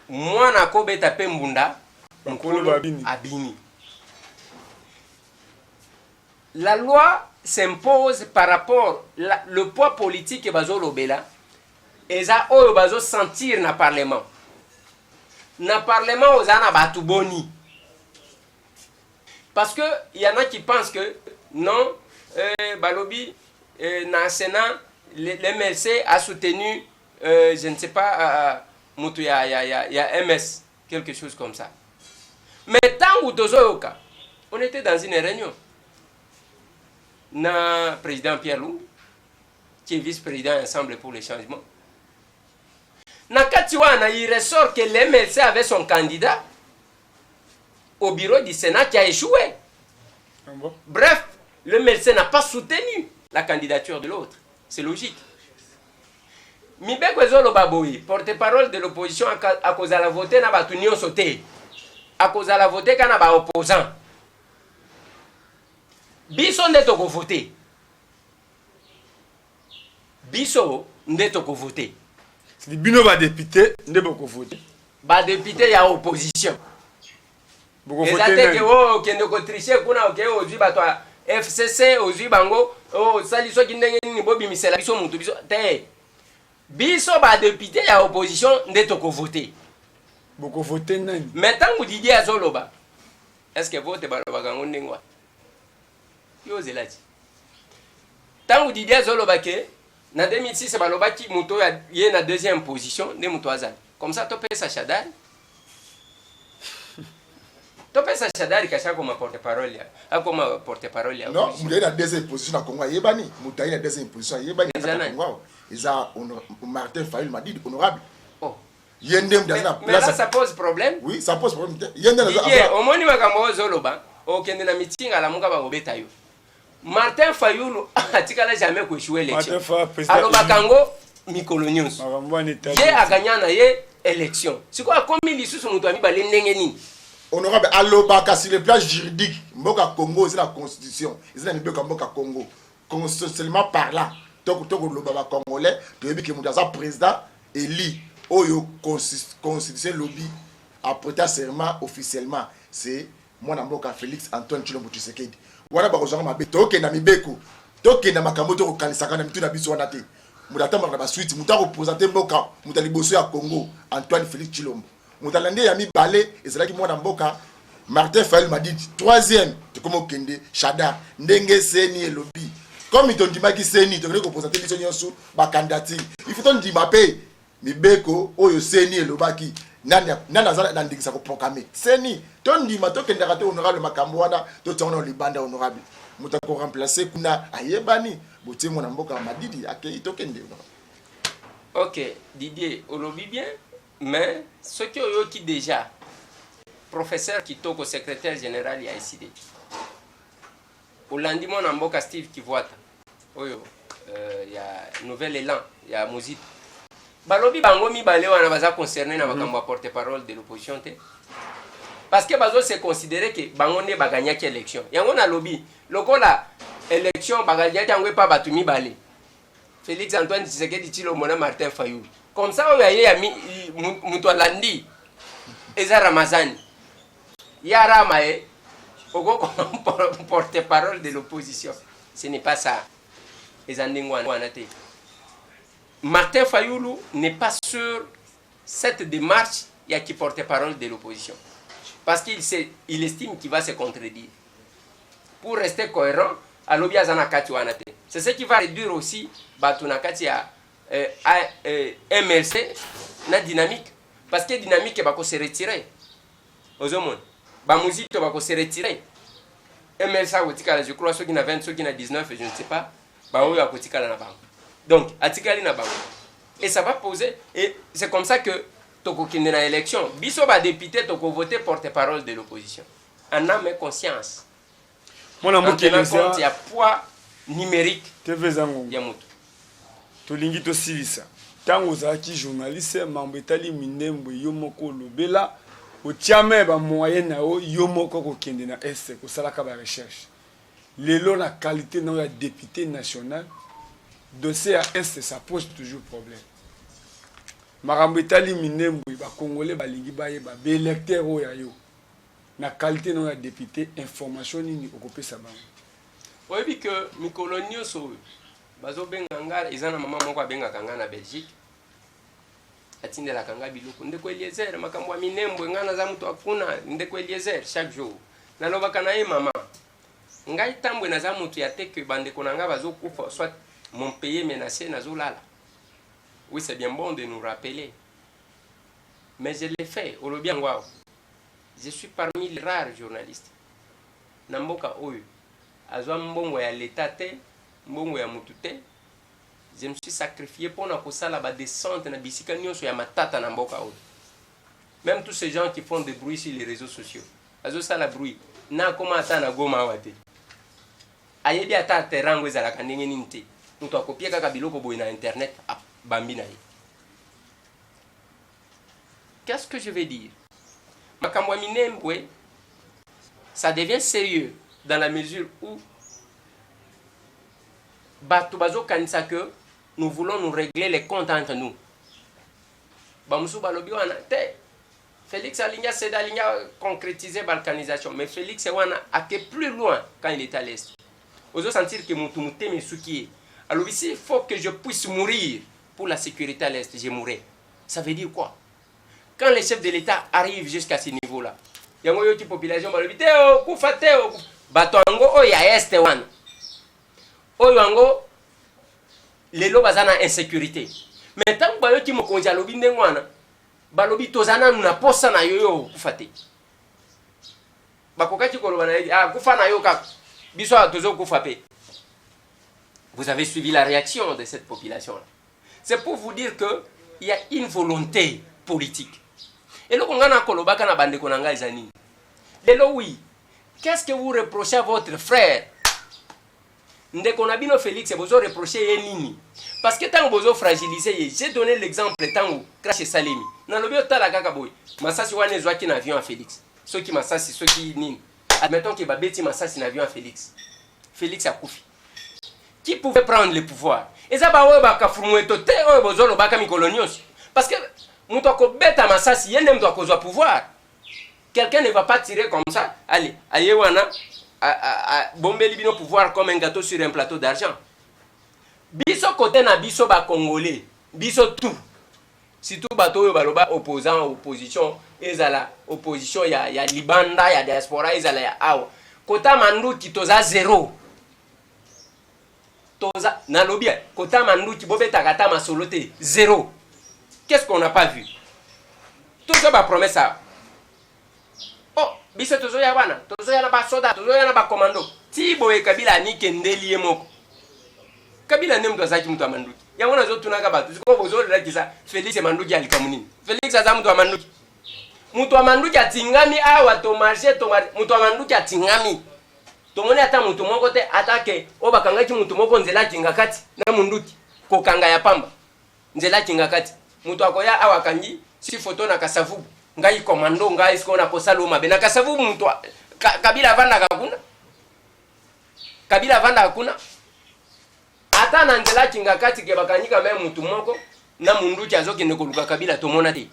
mwana akobeta mpe mbunda, bakolo babini. Abini. La loi s'impose par rapport le poids politique. Bazolobela eza oyo bazosentir na parlement. Na parlement oza na bato boni? Parce que y en a qui pensent que non, balobi na Sénat, le MLC a soutenu, je ne sais pas, moto ya MS Quelque chose comme ça. Mais ntango tozoyoka, on était dans une réunion na président Pierre Lumbi, qui est vice-président Ensemble pour le changement. Na kati wana, il ressort que l'MLC avait son candidat au bureau du Sénat qui a échoué. Ah bon? Bref, le MLC n'a pas soutenu la candidature de l'autre. C'est logique. Mibeko ezoloba boye: porte-parole de l'opposition akozala vote na bato nyonso te, akozala vote kaka na baopposant. Biso nde tokovote, biso nde tokovote. Bino badéputé nde bokovote? Badéputé ya opposition. Eza te ke o okende kotricher kuna, oke ozwi bato ya FCC, ozwi bango, osali soki ndenge nini, bobimisela biso mutu. Biso te, biso badéputé ya opposition nde tokovote. Bokovote nani? Mais ntango Didier azoloba, est ce que vote balobaka yango ndenge wana? Yo ozela ti ntango Didier azoloba ke na 2006 balobaki moto oyo ye na deuxième position nde moto azala comme ça. Topesa Shadari, topesa Shadari kasi akoma porte parole ya, akoma porte parole ya Non, moto aye na deuxième position na Congo ayebani. Moto aye na deuxième position ayebani. Eza nani? Congo awa eza Martin Fayulu Madidi, honorable. Oh. Ye nde moto aza na Mais là, place. Ça pose problème. Oui, ça pose problème te. Ye nde Didier, omoni makambo oyo ozoloba, okende na meeting, alamuka bakobeta yo. Martin Fayulu atikala jamais koéchouer élection. Martin Fayulu, président Alobaka élu. yango mikolo nyonso. Makambo wana etali Ye aganya na ye élection, sikoyo akomi lisusu moto ya mibale ndenge nini? Honorable, alobaka sur le plan juridique. Mboka Congo eza na constitution, eza na mibeko ya mboka Congo. Constitutionnellement par là, tokoloba bacongolais toyebi ke moto aza président élu oyo constitution elobi aprêter serment officiellement, c'est mwana mboka Félix Antoine Tshilombo Tshisekedi. Wana bakozwanga mabe. Tokenda mibeko, tokenda makambo tokokanisaka na mitu na biso wana te. Moto atambolaka na basuite, moto akopresente mboka, moto ya liboso ya Congo, Antoine Félix Tshilombo. Moto alandi ya mibale ezalaki mwana mboka Martin Fayulu Madidi. Troisième tokomi okende Shadary. Ndenge CENI elobi, comme tondimaki CENI, tokende kopresente biso nyonso bacandidature. Il faut tondima mpe mibeko oyo CENI elobaki. Nani nani aza na ndingisa koproclamer? CENI. Tondima, tokendaka te, honorable. Makambo wana totiango na libanda, honorable. Moto akoremplace kuna ayebani, botie mwana mboka Madidi akei, tokende, honorable. Ok Didier, olobi bien, mais soki oyoki déjà professeur Kitoko, secrétaire général ya ECiDé, olandi mwana mboka Steve Kivuata oyo ya Nouvel Élan ya Muzito, balobi bango mibale wana baza concerné na makambo ya porte parole de l'opposition te, parce que bazo se considérer ke bango nde baganyaki élection. Yango nalobi, lokola élection baganyaki yango epa bato mibale, Félix Antoine Tshisekedi Tshilombo na Martin Fayulu, comme ça oyo aye ya moto alandi eza Ramazani ya Rama ye okokoma porte parole de l'opposition. Ce n'est pas ça, eza ndenge wana te. Martin Fayulu n'est pas sur cette démarche ya qui porte parole de l'opposition, parce qu'il il estime qu'il va se contredire. Pour rester cohérent, alobi aza na kati wana te. C'est ce qui va réduire aussi bato na kati ya MLC na Dynamique, parce que Dynamique bako se retirer, ozomona bamuzito bako se retirer. MLC akotikala, je crois, soki na 20, soki na 19, je ne sais pas, baoyo akotikala na bango. Donc atikali na bango et ça va poser, et c'est comme ça que tokokende na élection. Biso badéputé tokovote porte-parole de l'opposition en âme et conscience, mwana en tenant mokili compte ya poids numérique TV eza ngongo ya moto. Tolingi tosilisa. Ntango ozalaki journaliste, mambo etali Minembwe, yo moko olobela, otiama bamoyen na yo, yo moko kokende na Est kosalaka barecherche. Lelo na qualité na yo ya député national, dossier ya Est, ça pose toujours problème. Makambo etali Minembwe, bacongolais balingi bayeba, baélecteur oyo ya yo, na qualité na yo ya député, information nini okopesa bango? Oyebi ke mikolo nyonso oyo bazobenga nga, eza na mama moko abengaka nga na Belgique, atindelaka nga biloko: "Ndeko Eliezer, makambo ya Minembwe, nga naza moto akuna. Ndeko Eliezer." Chaque jour nalobaka na ye: "Mama, ngai Tambwe naza moto ya te ke bandeko na nga bazokufa, soit mon pays menacé, nazolala." Oui, c'est bien bon de nous rappeler. Mais je l'ai fait, olobi yango awa. Je suis parmi les rares journalistes na mboka oyo azwa mbongo ya l'Etat te, mbongo ya mutu te. Je me suis sacrifié pona kosala ba descente na bisika nyonso ya matata na mboka oyo. Même tous ces gens qui font des bruits sur les réseaux sociaux, azosala bruit na akoma ata na Goma awa te. Ayebi ata terrain yango ezalaka ndenge nini te. Moto akopie kaka biloko boye na internet, abambi na ye. Qu'est-ce que je vais dire? Makambo ya Minembwe, ça devient sérieux dans la mesure où bato bazokanisa que nous voulons nous régler les comptes entre nous. Bamosusu balobi wana te, Félix alingi acéder, alingi concrétiser balkanisation. Mais Félix wana ake plus loin. Quand il est à l'Est, ozosentir que motu motema esuki ye, alobi: s'il faut que je puisse mourir pour la sécurité à l'Est, je mourrai. Ça veut dire quoi quand les chefs de l'État arrivent jusqu'à ce niveau là? Yango oyoki population balobi te okufa te. Bato yango oyo ya Est wana, oyo yango lelo baza na insécurité, mais ntango bayoki mokonzi alobi ndenge wana, balobi toza nanu na posa na yo, yo okufa te. Bakokaki koloba na ye: ah, kufa na yo kaka, biso awa tozokufa mpe. Vous avez suivi la réaction de cette population là. C'est pour vous dire que il y a une volonté politique. Eloko ngai nakolobaka na bandeko na ngai eza nini lelo? Oui, qu'est-ce que vous reprochez à votre frère, ndeko na bino Félix? Bozo reprocher ye nini? Parce que ntango bozofragiliser ye, j'ai donné l'exemple, ntango crash esalemi, nalobi otala kaka boye, masasi wana ezwaki na avion ya Félix, soki masasi, soki nini, admettons ke babeti masasi na avion ya Félix, Félix akufi, qui pouvait prendre le pouvoir? Eza baoyo bakafurumweto te oyo bozolobaka mikolo nyonso, parce que moto akobeta masasi, ye nde moto akozwa pouvoir. Quelqu'un ne va pas tirer comme ça, allez, aye wana bombeli bino pouvoir comme un gâteau sur un plateau d'argent. Biso kote na biso bacongolais, biso tout, surtout bato oyo baloba opposant, opposition, ezala opposition ya libanda, ya diaspora, ezala ya awa, kota manduki toza zéro. Toza, nalobi, kota manduki bobetaka ata masolo te, zéro. Qu'est-ce qu'on n'a pas vu? Toza bapromesse awa: oh, biso tozoya wana, tozoya na basoda, tozoya na bakomando. Ti boye Kabila anikendeli ye moko. Kabila nde moto azalaki moto ya manduki. Yango nazotunaka bato sikoyo: bozolakisa Félix manduki ya likambo nini? Félix aza moto ya manduki? Moto ya manduki atingami awa, tomarcher, moto ya manduki atingami, tomoni ata moto moko te, ata ke oyo bakangaki moto moko nzela akinga kati na munduki, kokanga ya pamba nzela akinga kati. Moto akoya awa akangi si foto na Kasavubu: ngai komando, ngai sikoyo nakosala oyo mabe na Kasavubu. Moto Kabila avandaka kuna, Kabila avandaka kuna, ata na nzela akinga kati ke bakangi quand même motu moko na munduki azokende koluka Kabila, tomona te.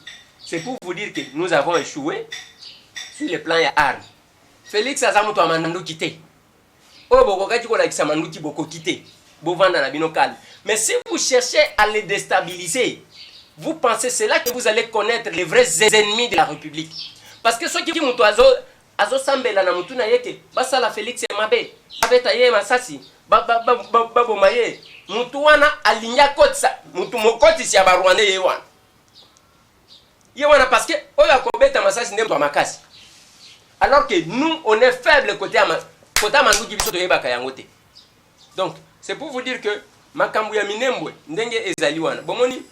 C'est pour vous dire que nous avons échoué sur le plan ya arme. Félix aza moto ya manduki te. Oyo bokokaki kolakisa manduki, bokoki te, bovanda na bino calme. Mais si vous cherchez à les déstabiliser, vous pensez, c'est là que vous allez connaître les vrais ennemis de la République. Parce que soki moto azosambela na motu na ye ke basala Félix mabe, babeta ye masasi, baboma ye, motu wana alingi akotisa motu mokotisi ya Barwandais. Ye wana, ye wana, parce que oyo akobeta masasi nde moto ya makasi, alors que nous, on est faible côté ya côté ya manduki. Biso toyebaka yango te. Donc c'est pour vous dire que makambo ya Minembwe ndenge ezali wana, bomoni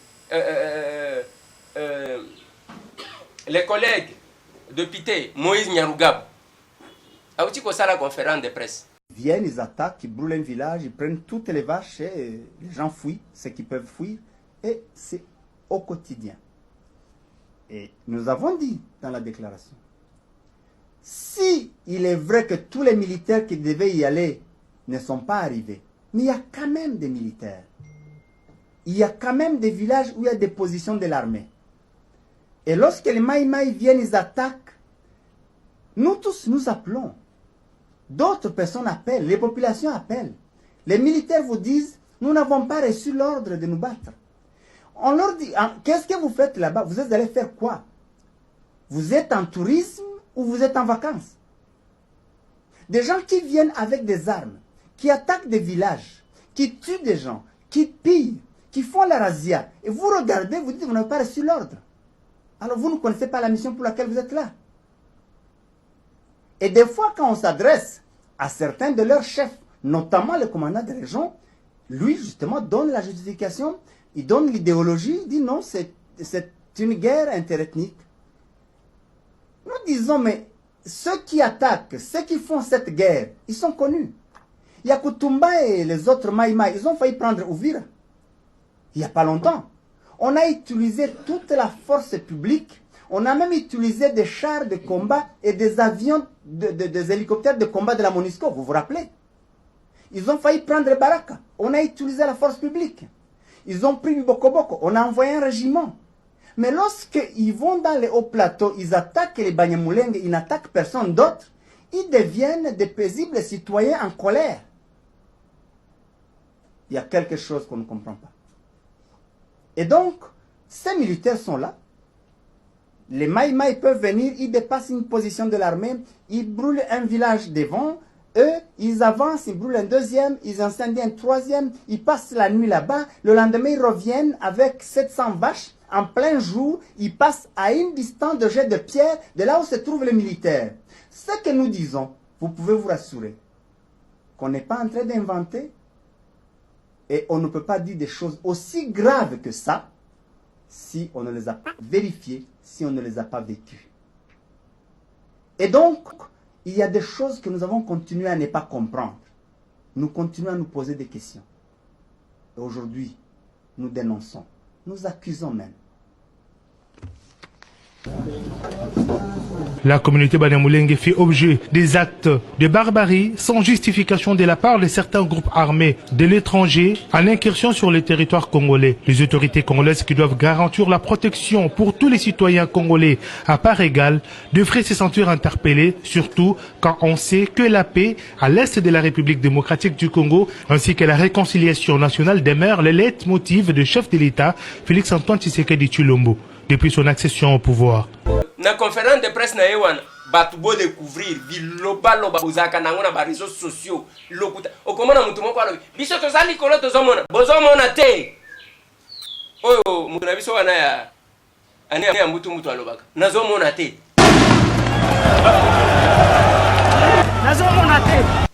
les collègues député Moïse Nyarugabo auti kosala conférence de presse. Viennent, ils attaquent, ils brûlent un village, ils prennent toutes les vaches et les gens fuient, ceux qui peuvent fuir. Et c'est au quotidien. Et nous avons dit dans la déclaration, si il est vrai que tous les militaires qui devaient y aller ne sont pas arrivés, mais il y a quand même des militaires. Il y a quand même des villages où il y a des positions de l'armée. Et lorsque les Maï-Maï viennent, ils attaquent. Nous tous, nous appelons. D'autres personnes appellent, les populations appellent. Les militaires vous disent: nous n'avons pas reçu l'ordre de nous battre. On leur dit: ah, qu'est-ce que vous faites là-bas? Vous êtes allé faire quoi? Vous êtes en tourisme ou vous êtes en vacances? Des gens qui viennent avec des armes, qui attaquent des villages, qui tuent des gens, qui pillent, qui font la razzia. Et vous regardez, vous dites: vous n'avez pas reçu l'ordre. Alors vous ne connaissez pas la mission pour laquelle vous êtes là. Et des fois, quand on s'adresse à certains de leurs chefs, notamment le commandant de région, lui, justement, donne la justification, il donne l'idéologie, il dit non, c'est une guerre interethnique. Nous disons, mais ceux qui attaquent, ceux qui font cette guerre, ils sont connus. Yakutumba et les autres Maïma, ils ont failli prendre Ouvira. Il n'y a pas longtemps. On a utilisé toute la force publique. On a même utilisé des chars de combat et des avions, des hélicoptères de combat de la MONUSCO, vous vous rappelez? Ils ont failli prendre Baraka. On a utilisé la force publique. Ils ont pris Bokoboko. On a envoyé un régiment. Mais lorsqu'ils vont dans les hauts plateaux, ils attaquent les Banyamulenge, ils n'attaquent personne d'autre, ils deviennent des paisibles citoyens en colère. Il y a quelque chose qu'on ne comprend pas. Et donc, ces militaires sont là. Les Maïmaï peuvent venir, ils dépassent une position de l'armée, ils brûlent un village devant, eux, ils avancent, ils brûlent un deuxième, ils incendient un troisième, ils passent la nuit là-bas, le lendemain, ils reviennent avec 700 vaches, en plein jour, ils passent à une distance de jet de pierre de là où se trouvent les militaires. Ce que nous disons, vous pouvez vous rassurer, qu'on n'est pas en train d'inventer et on ne peut pas dire des choses aussi graves que ça si on ne les a pas vérifiées, si on ne les a pas vécues. Et donc, il y a des choses que nous avons continué à ne pas comprendre. Nous continuons à nous poser des questions. Et aujourd'hui, nous dénonçons, nous accusons même. La communauté Banyamulenge fait objet des actes de barbarie sans justification de la part de certains groupes armés de l'étranger en incursion sur le territoire congolais. Les autorités congolaises qui doivent garantir la protection pour tous les citoyens congolais à part égale devraient se sentir interpellées, surtout quand on sait que la paix à l'est de la République démocratique du Congo ainsi que la réconciliation nationale demeurent le leitmotiv du chef de l'État Félix-Antoine Tshisekedi Tshilombo depuis son accession au pouvoir. Na conférence de presse na ye wana, bato bodécouvrir bilobaloba bozalaka nango na baréseaux sociaux, lokuta. Okomona motu moko alobi biso toza likolo, tozomona, bozomona te. Oyo motu na biso wana ya ane ya mbutu, mutu alobaka nazomona te. Nazomona te.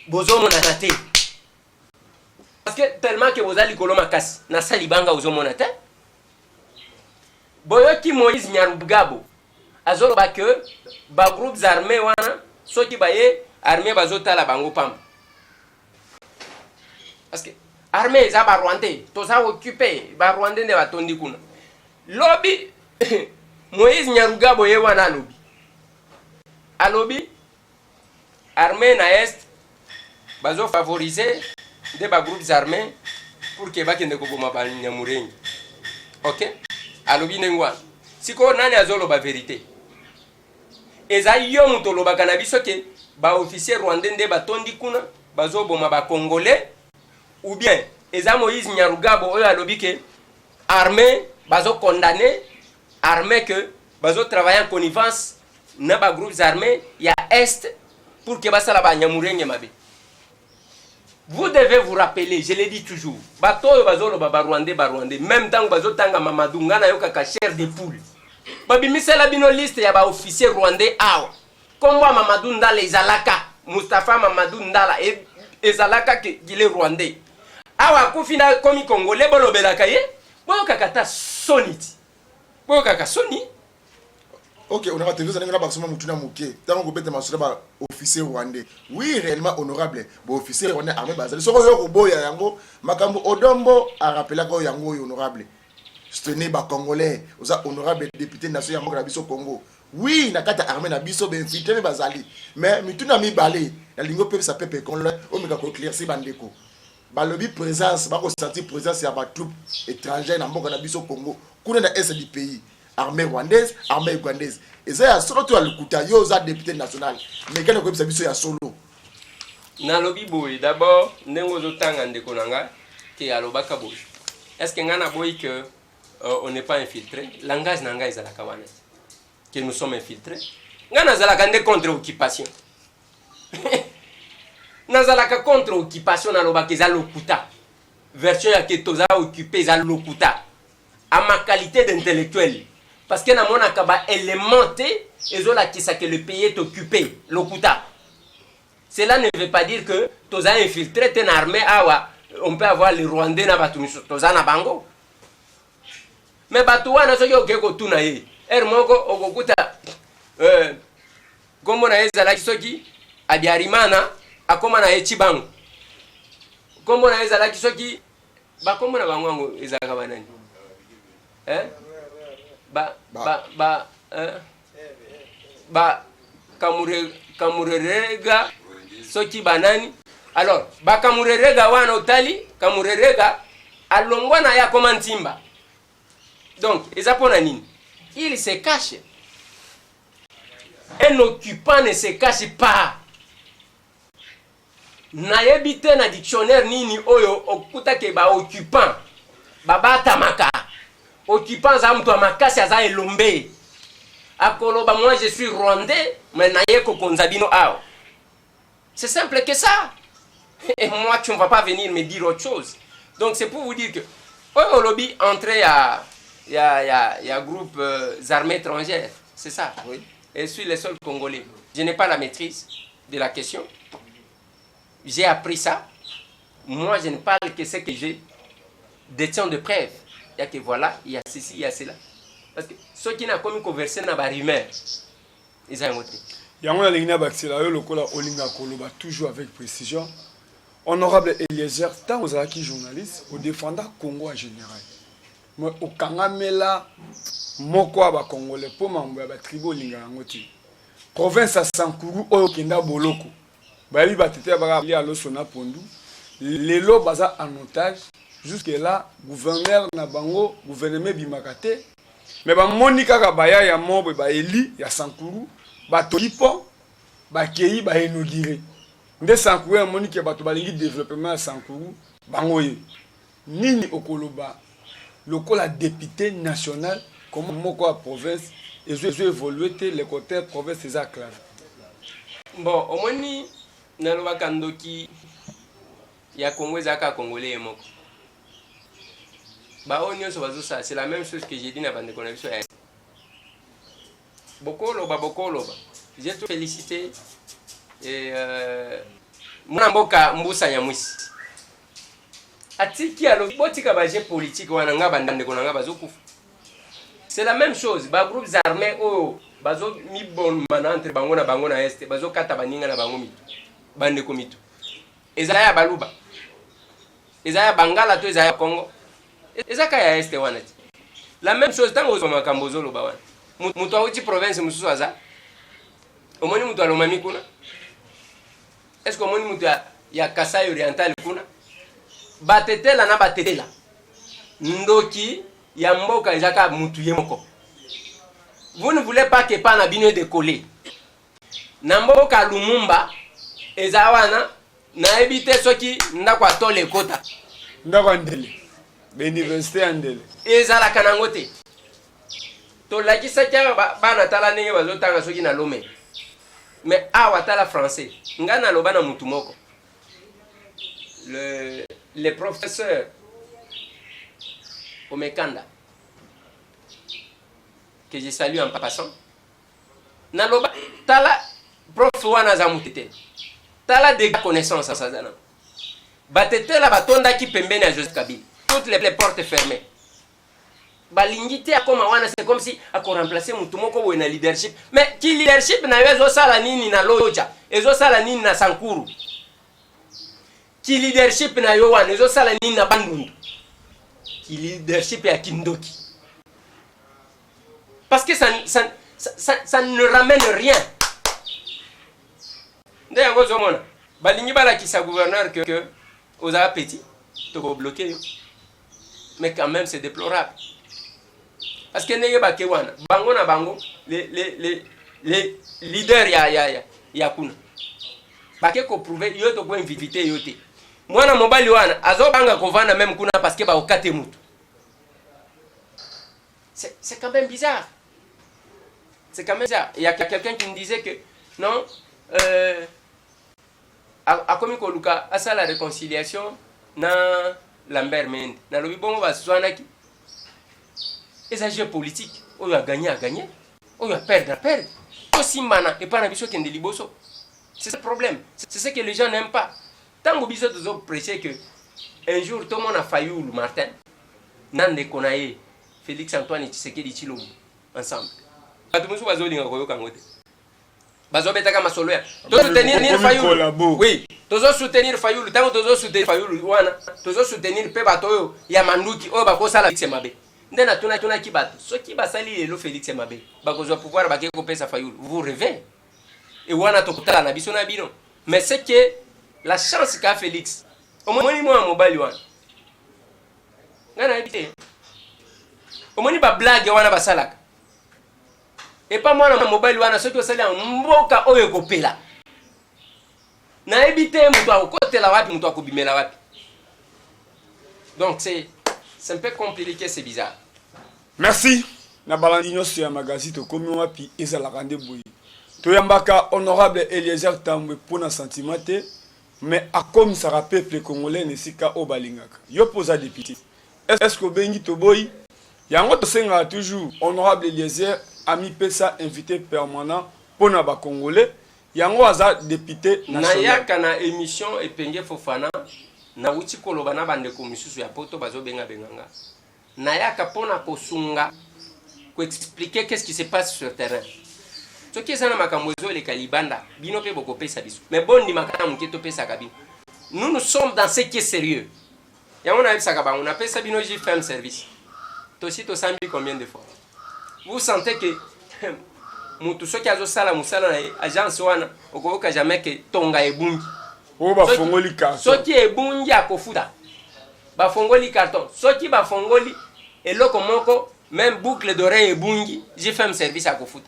Bozomonana te parce que tellement que boza likolo makasi na sa libanga, ozomona te. Boyoki Moïse Nyarugabo azoloba ke bagroupes armés wana, soki baye, armée bazotala bango pamba parce que armée eza barwandais, toza occupé, barwandais nde batondi kuna. Lobi Moïse Nyarugabo ye wana alobi armée na Est bazofavoriser nde bagroupes armés pour que bakende koboma Banyamulenge. Ok, alobi ndenge wana. Sikoyo nani azoloba vérité? Eza yo moto olobaka na biso ke baofficier rwandais nde batondi kuna, bazoboma bacongolais, ou bien eza Moïse Nyarugabo oyo alobi ke armée bazocondamner armée ke bazotravailler en connivence na bagroupes armés ya Est pour ke basala Banyamulenge mabe? Vous devez vous rappeler, je l'ai dit toujours, bato oyo bazoloba barwandais, barwandais, même ntango bazotanga Mamadou, nga nayokaka chair de poule. Babimisela bino liste ya baofficier rwandais awa, nkombo ya Mamadou Ndala ezalaka, Mustapha Mamadou Ndala ezalaka qu'il est rwandais. Awa akufi na komi congolais, bolobelaka ye, boyokaka ta soni ti, boyokaka soni. Ok, honorable, televisa ndenge na bakosoma motu na moke ntango kobeta masolo ya baofficier rwandais. Oui, réellement, honorable, baofficier rwandais armé bazali. Soki oyo koboya yango, makambo Odombo arapelaka oyo yango oyo, honorable, soutenir bacongolais. Oza honorable député nation ya mboka na biso Congo. Oui, na kati ya armée na biso bainfiltré mpe bazali. Mais mituna mibale nalingi opepesa pepe congolais, omeka koéclaircir bandeko. Balobi présence, bakosentir présence ya batroupe étrangère na mboka na biso Congo kuna na Est du pays, armée rwandaise, armée ugandaise. Eza ya solo to ya lokuta? Yo oza député national, mais kende koyebisa biso ya solo. Nalobi boye d'abord, ndenge ozotanga ndeko na nga ke alobaka boye, est ce que ngai naboyi que on n'est pas infiltré? Langage na ngai ezalaka wana te que nous sommes infiltrés. Ngai nazalaka nde contre occupation, nazalaka contre occupation. Nalobaka eza lokuta, version ya ke toza occupé eza lokuta. À ma qualité d'intellectuel, parce que namonaka ba éléments te ezolakisa que le pays est occupé. Lokuta. Cela ne veut pas dire que toza infiltré te na armée awa. On peut avoir les Rwandais na bato misusu, toza na bango. Mais bato wana, soki okei kotuna ye ere moko, okokuta nkombo na ye ezalaki soki Abiarimana, akóma na ye Cibango. Nkombo na ye ezalaki soki, bakombo na bango yango ezalaka banani, eh? Ba ba ba, eh? Ba Kamurerega, soki banani. Alors bakamurerega wana, otali Kamurerega alongwa na ye, akoma Ntimba. Donc eza mpo na nini? Il se cache. Un occupant ne se cache pas. Nayebi te na dictionnaire nini oyo okutake baoccupant babatamaka. Occupant aza moto ya makasi, aza elombe, akoloba: "Moi, je suis rwandais, mais naye kokonza bino awa." C'est simple que ça. Et moi, tu ne vas pas venir me dire autre chose. Donc c'est pour vous dire que oyo olobi, entrée ya groupe armées étrangères, c'est ça? Oui. Et sur les sols congolais, je n'ai pas la maîtrise de la question. J'ai appris ça. Moi, je ne parle que ce que j'ai détient de preuves. Il y a que voilà, il y a ceci, il y a cela. Parce que ceux qui n'ont pas conversé na ba rumeur, ils ont te. Yango nalingi nabakisela yo, lokola olinga koloba toujours avec précision. Honorable Eliezer, ntango ozalaki journaliste, odefenda Congo en général, mais okangamela moko ya bacongolais mpo mambo ya batribu olingaka yango te. Province ya Sankuru oyo okenda boloko, bayebi batete ya baka lia loso na pondu. Lelo baza en otage jusque là. Gouverneur na bango, gouvernement ebimaka te, mais bamoni kaka baya ya mobe, baeli ya Sankuru batongi mpo bakei bainaugurer nde Sankuru. Yamoni ke bato balingi développement ya Sankuru. Bango ye nini okoloba lokola député national? Comme moko ya province ezo évolue te, l'équateur province eza clave. Bon, omoni, nalobaka, ndoki ya Congo ezalaka congolais ye moko. Baoyo nyonso bazosala, c'est la même chose que j'ai dit na bandeko na biso ya bokoloba bokoloba. J'ai tout félicité et mwana mboka Mbusa Nyamwisi atiki, alobi botika bajeu politique wana, nga bandeko na nga bazokufa. C'est la même chose, bagroupes armés oyo bazomibomana entre bango na bango na Est, bazokata baninga na bango mitu, bandeko mitu. Eza ya Baluba, eza ya Bangala to eza ya Congo, eza ka ya Est wana ti. La même chose, ntango ozwa makambo ozoloba wana, moto awuti province mosusu aza, omoni moto alomami kuna? Est ce que omoni moto ya Kasai Oriental kuna? Batetela na batetela, ndoki ya mboka eza kaka mutu ye moko. Vous ne voulez pas que pa na bino edécoller na mboka Lumumba eza wana. Nayebi te soki ndako ya tole ekota. Ndako ya Ndele, bauniversité ya Ndele. Ezalaka nango te. Tolakisaki awa bana, tala ndenge bazotanga soki na Lome. Mais awa, tala français. Ngai naloba na mutu moko, le professeur Omekanda, que je salue en passant. Naloba: tala, prof wana aza mutu te, tala de connaissance aza na. Batetela batondaki pembeni ya Joseph Kabila, toutes les portes fermées, balingi te akoma wana. C'est comme si akoremplace mutu moko boye na leadership. Mais ki leadership na yo ezosala nini na Loja? Ezosala nini na Sankuru? Ki leadership na yo wana ezosala nini na Bandundu? Ki leadership ya kindoki, parce que ça ne ramène rien. Nde yango ozomona balingi balakisa gouverneur que ozala petit, tokobloquer yo. Mais quand même, c'est déplorable, parce que ndenge bake wana, bango na bango, les leaders ya kuna bake koprouver yo, tokoinviter yo te. Mwana mobali wana azobanga kovanda même kuna parce que bakokate mutu. C'est quand même bizarre, c'est quand même bizarre. Il y a quelqu'un qui me disait que non, akomi koluka asala réconciliation na Lambert Mende. Nalobi bongo, baswanaki. Eza jeu politique. Oyo a gagné, a gagné. Oyo a perdre, a perdre. Tosimbana epai na biso kende liboso. C'est ça le problème. C'est ce que les gens n'aiment pas. Tango biso tozo prêcher que un jour tomona Fayulu Martin na ndeko na ye Félix Antoine Tshisekedi Tshilombo ensemble. Bato mosusu bazolinga koyoka yango te. Bazobetaka masolo ya tosoutenir Fayulu. Oui, tozo soutenir Fayulu. Tango tozo soutenir Fayulu wana, tozo soutenir mpe bato oyo ya manduki oyo bakosala Félix mabe. Nde natunaki bato, soki basali lelo Félix mabe, bakozwa pouvoir bake kopesa Fayulu. Vous rêvez? Et wana tokotala na biso na bino. Mais c'est que la chance qu'a Félix, omoni mwana mobali wana, ngai nayebi te, omoni ba blague wana basalaka epa mwana mobali wana, soki osali ya mboka oyo ekopela, nayebi te moto akokotela wapi, moto akobimela wapi. Donc c'est un peu compliqué, c'est bizarre. Merci na balandi nyonso ya magazine Tokomi Wapi. Ezalaka nde boye, toyambaka honorable Eliezer Tambwe mpona sentiment te, mais akomisaka peuple congolais na esika oyo balingaka. Yo mpo oza député, est ce que obengi toboyi yango? Tosengaka toujours honorable Eliezer amipesa invité permanent mpona bacongolais. Yango aza député national. Nayaka na émission Epenge Fofana, nauti koloba na bandeko misusu ya Poto bazobengabenga nga. Nayaka mpona kosunga koexpliquer qu'est-ce qui se passe sur terrain. Soki eza na makambo ezoleka libanda, bino mpe bokopesa biso, mais bondimaka na moke topesaka bino. Nous, nous sommes dans ce qui est sérieux. Yango nayebisaka bango, napesa bino JFM Service, tosi tosambi combien de fois? Vous sentez que motu soki azosala mosala na ye, agence wana, okoyoka jamais ke tonga ebungi. Oyo bafongoli carton. Soki ebungi, akofuta. Bafongoli carton, soki bafongoli eloko moko, même boucle d'oreille ebungi, JFM Service akofuta.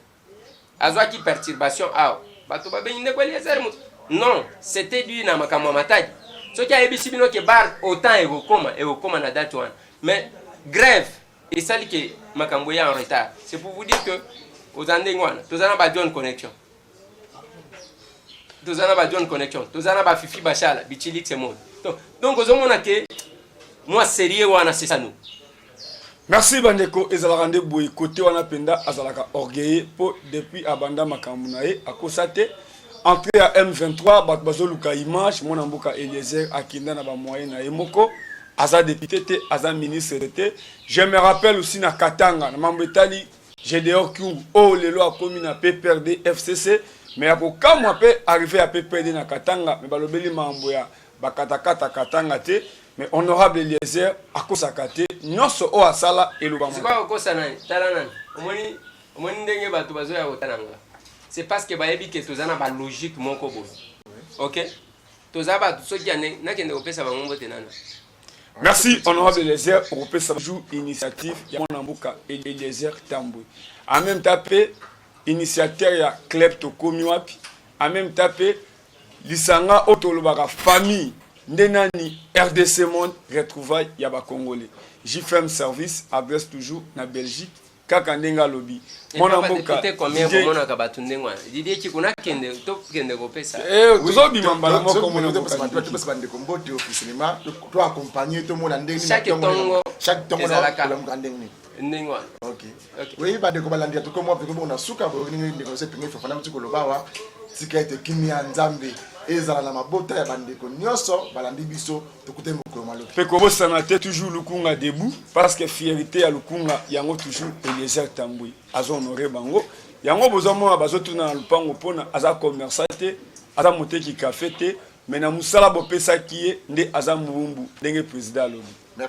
Azwaki perturbation awa, bato babengi ndeko Eliezer moto. Non, c'était dû na makambo ya Matadi. Soki ayebisi bino ke bar autant ekokoma na date wana, mais grève esali ke makambo eya en retard. C'est pour vous dire que oza ndenge wana. Toza na ba John Connection, toza na ba John Connection, toza na bafifi bashala bichilix monde. Donc ozomona ke mwa sérieux wana, c'est ça nous. Merci bandeko. Ezalaka nde boye kote wana mpenza, azalaka orgueilleux mpo depuis abanda makambo na ye akosa te. Entrée ya M23, bato bazoluka image. Mwana mboka Eliezer akenda na bamoyen na ye moko. Aza député te, aza ministre te. Je me rappelle aussi na Katanga, na mambo etali Gédéon Kyungu oyo lelo akomi na PPRD FCC. Mais ya kokamwa mpe arrivé ya PPRD na Katanga, mais balobeli mambo ya bakatakata Katanga te. Mais honorable Eliezer akosaka te, nyonso oyo asala elobama. Sikoyo okosa nani? Tala nani, omoni, omoni ndenge bato bazoya kotala nga, c'est parce que bayebi ke toza na balogique moko boye. Ok, toza bato soki ya ndenge nakende kopesa bango mbote nana. Merci honorable Eliezer. Okopesa jour initiative ya mwana mboka Eliezer Tambwe, en même temps mpe initiateur ya club Tokomi Wapi, en même temps mpe lisanga oyo tolobaka famille nde nani, RDC Monde, retrouvaille ya bacongolais. JFM Service, adresse toujours na Belgique, kaka ndenge alobi mwana mboka. Te, combien bomonaka bato ndenge wana? Didier Kiku, nakende, tokende kopesa. Tozobima mbala moko, mwana mboka. Topesa bandeko mbote officiellement, to accompagne, tomona ndenge. Chaque tongo. Chaque tongo. Ezalaka. Olamuka ndenge nini? Ndenge wana. Ok. Ok. Oui, bandeko balandi ya Tokomi Wapi, tokomi na suka boye. Ndenge ndeko se Epenge Fofana kuti koloba awa, tika ete kimia ya Nzambe ezala na mabota ya bandeko nyonso balandi biso. Tokutani mokolo malobi. Mpe kobosana te, toujours Lukunga debout, parce que fierté ya Lukunga yango toujours Eliezer Tambwe azo honore bango. Yango bozomona bazotuna na lupango mpona aza commerçant te, aza moteki café te, mais na mosala bopesaki ye nde aza mowumbu, ndenge président alobi. Merci.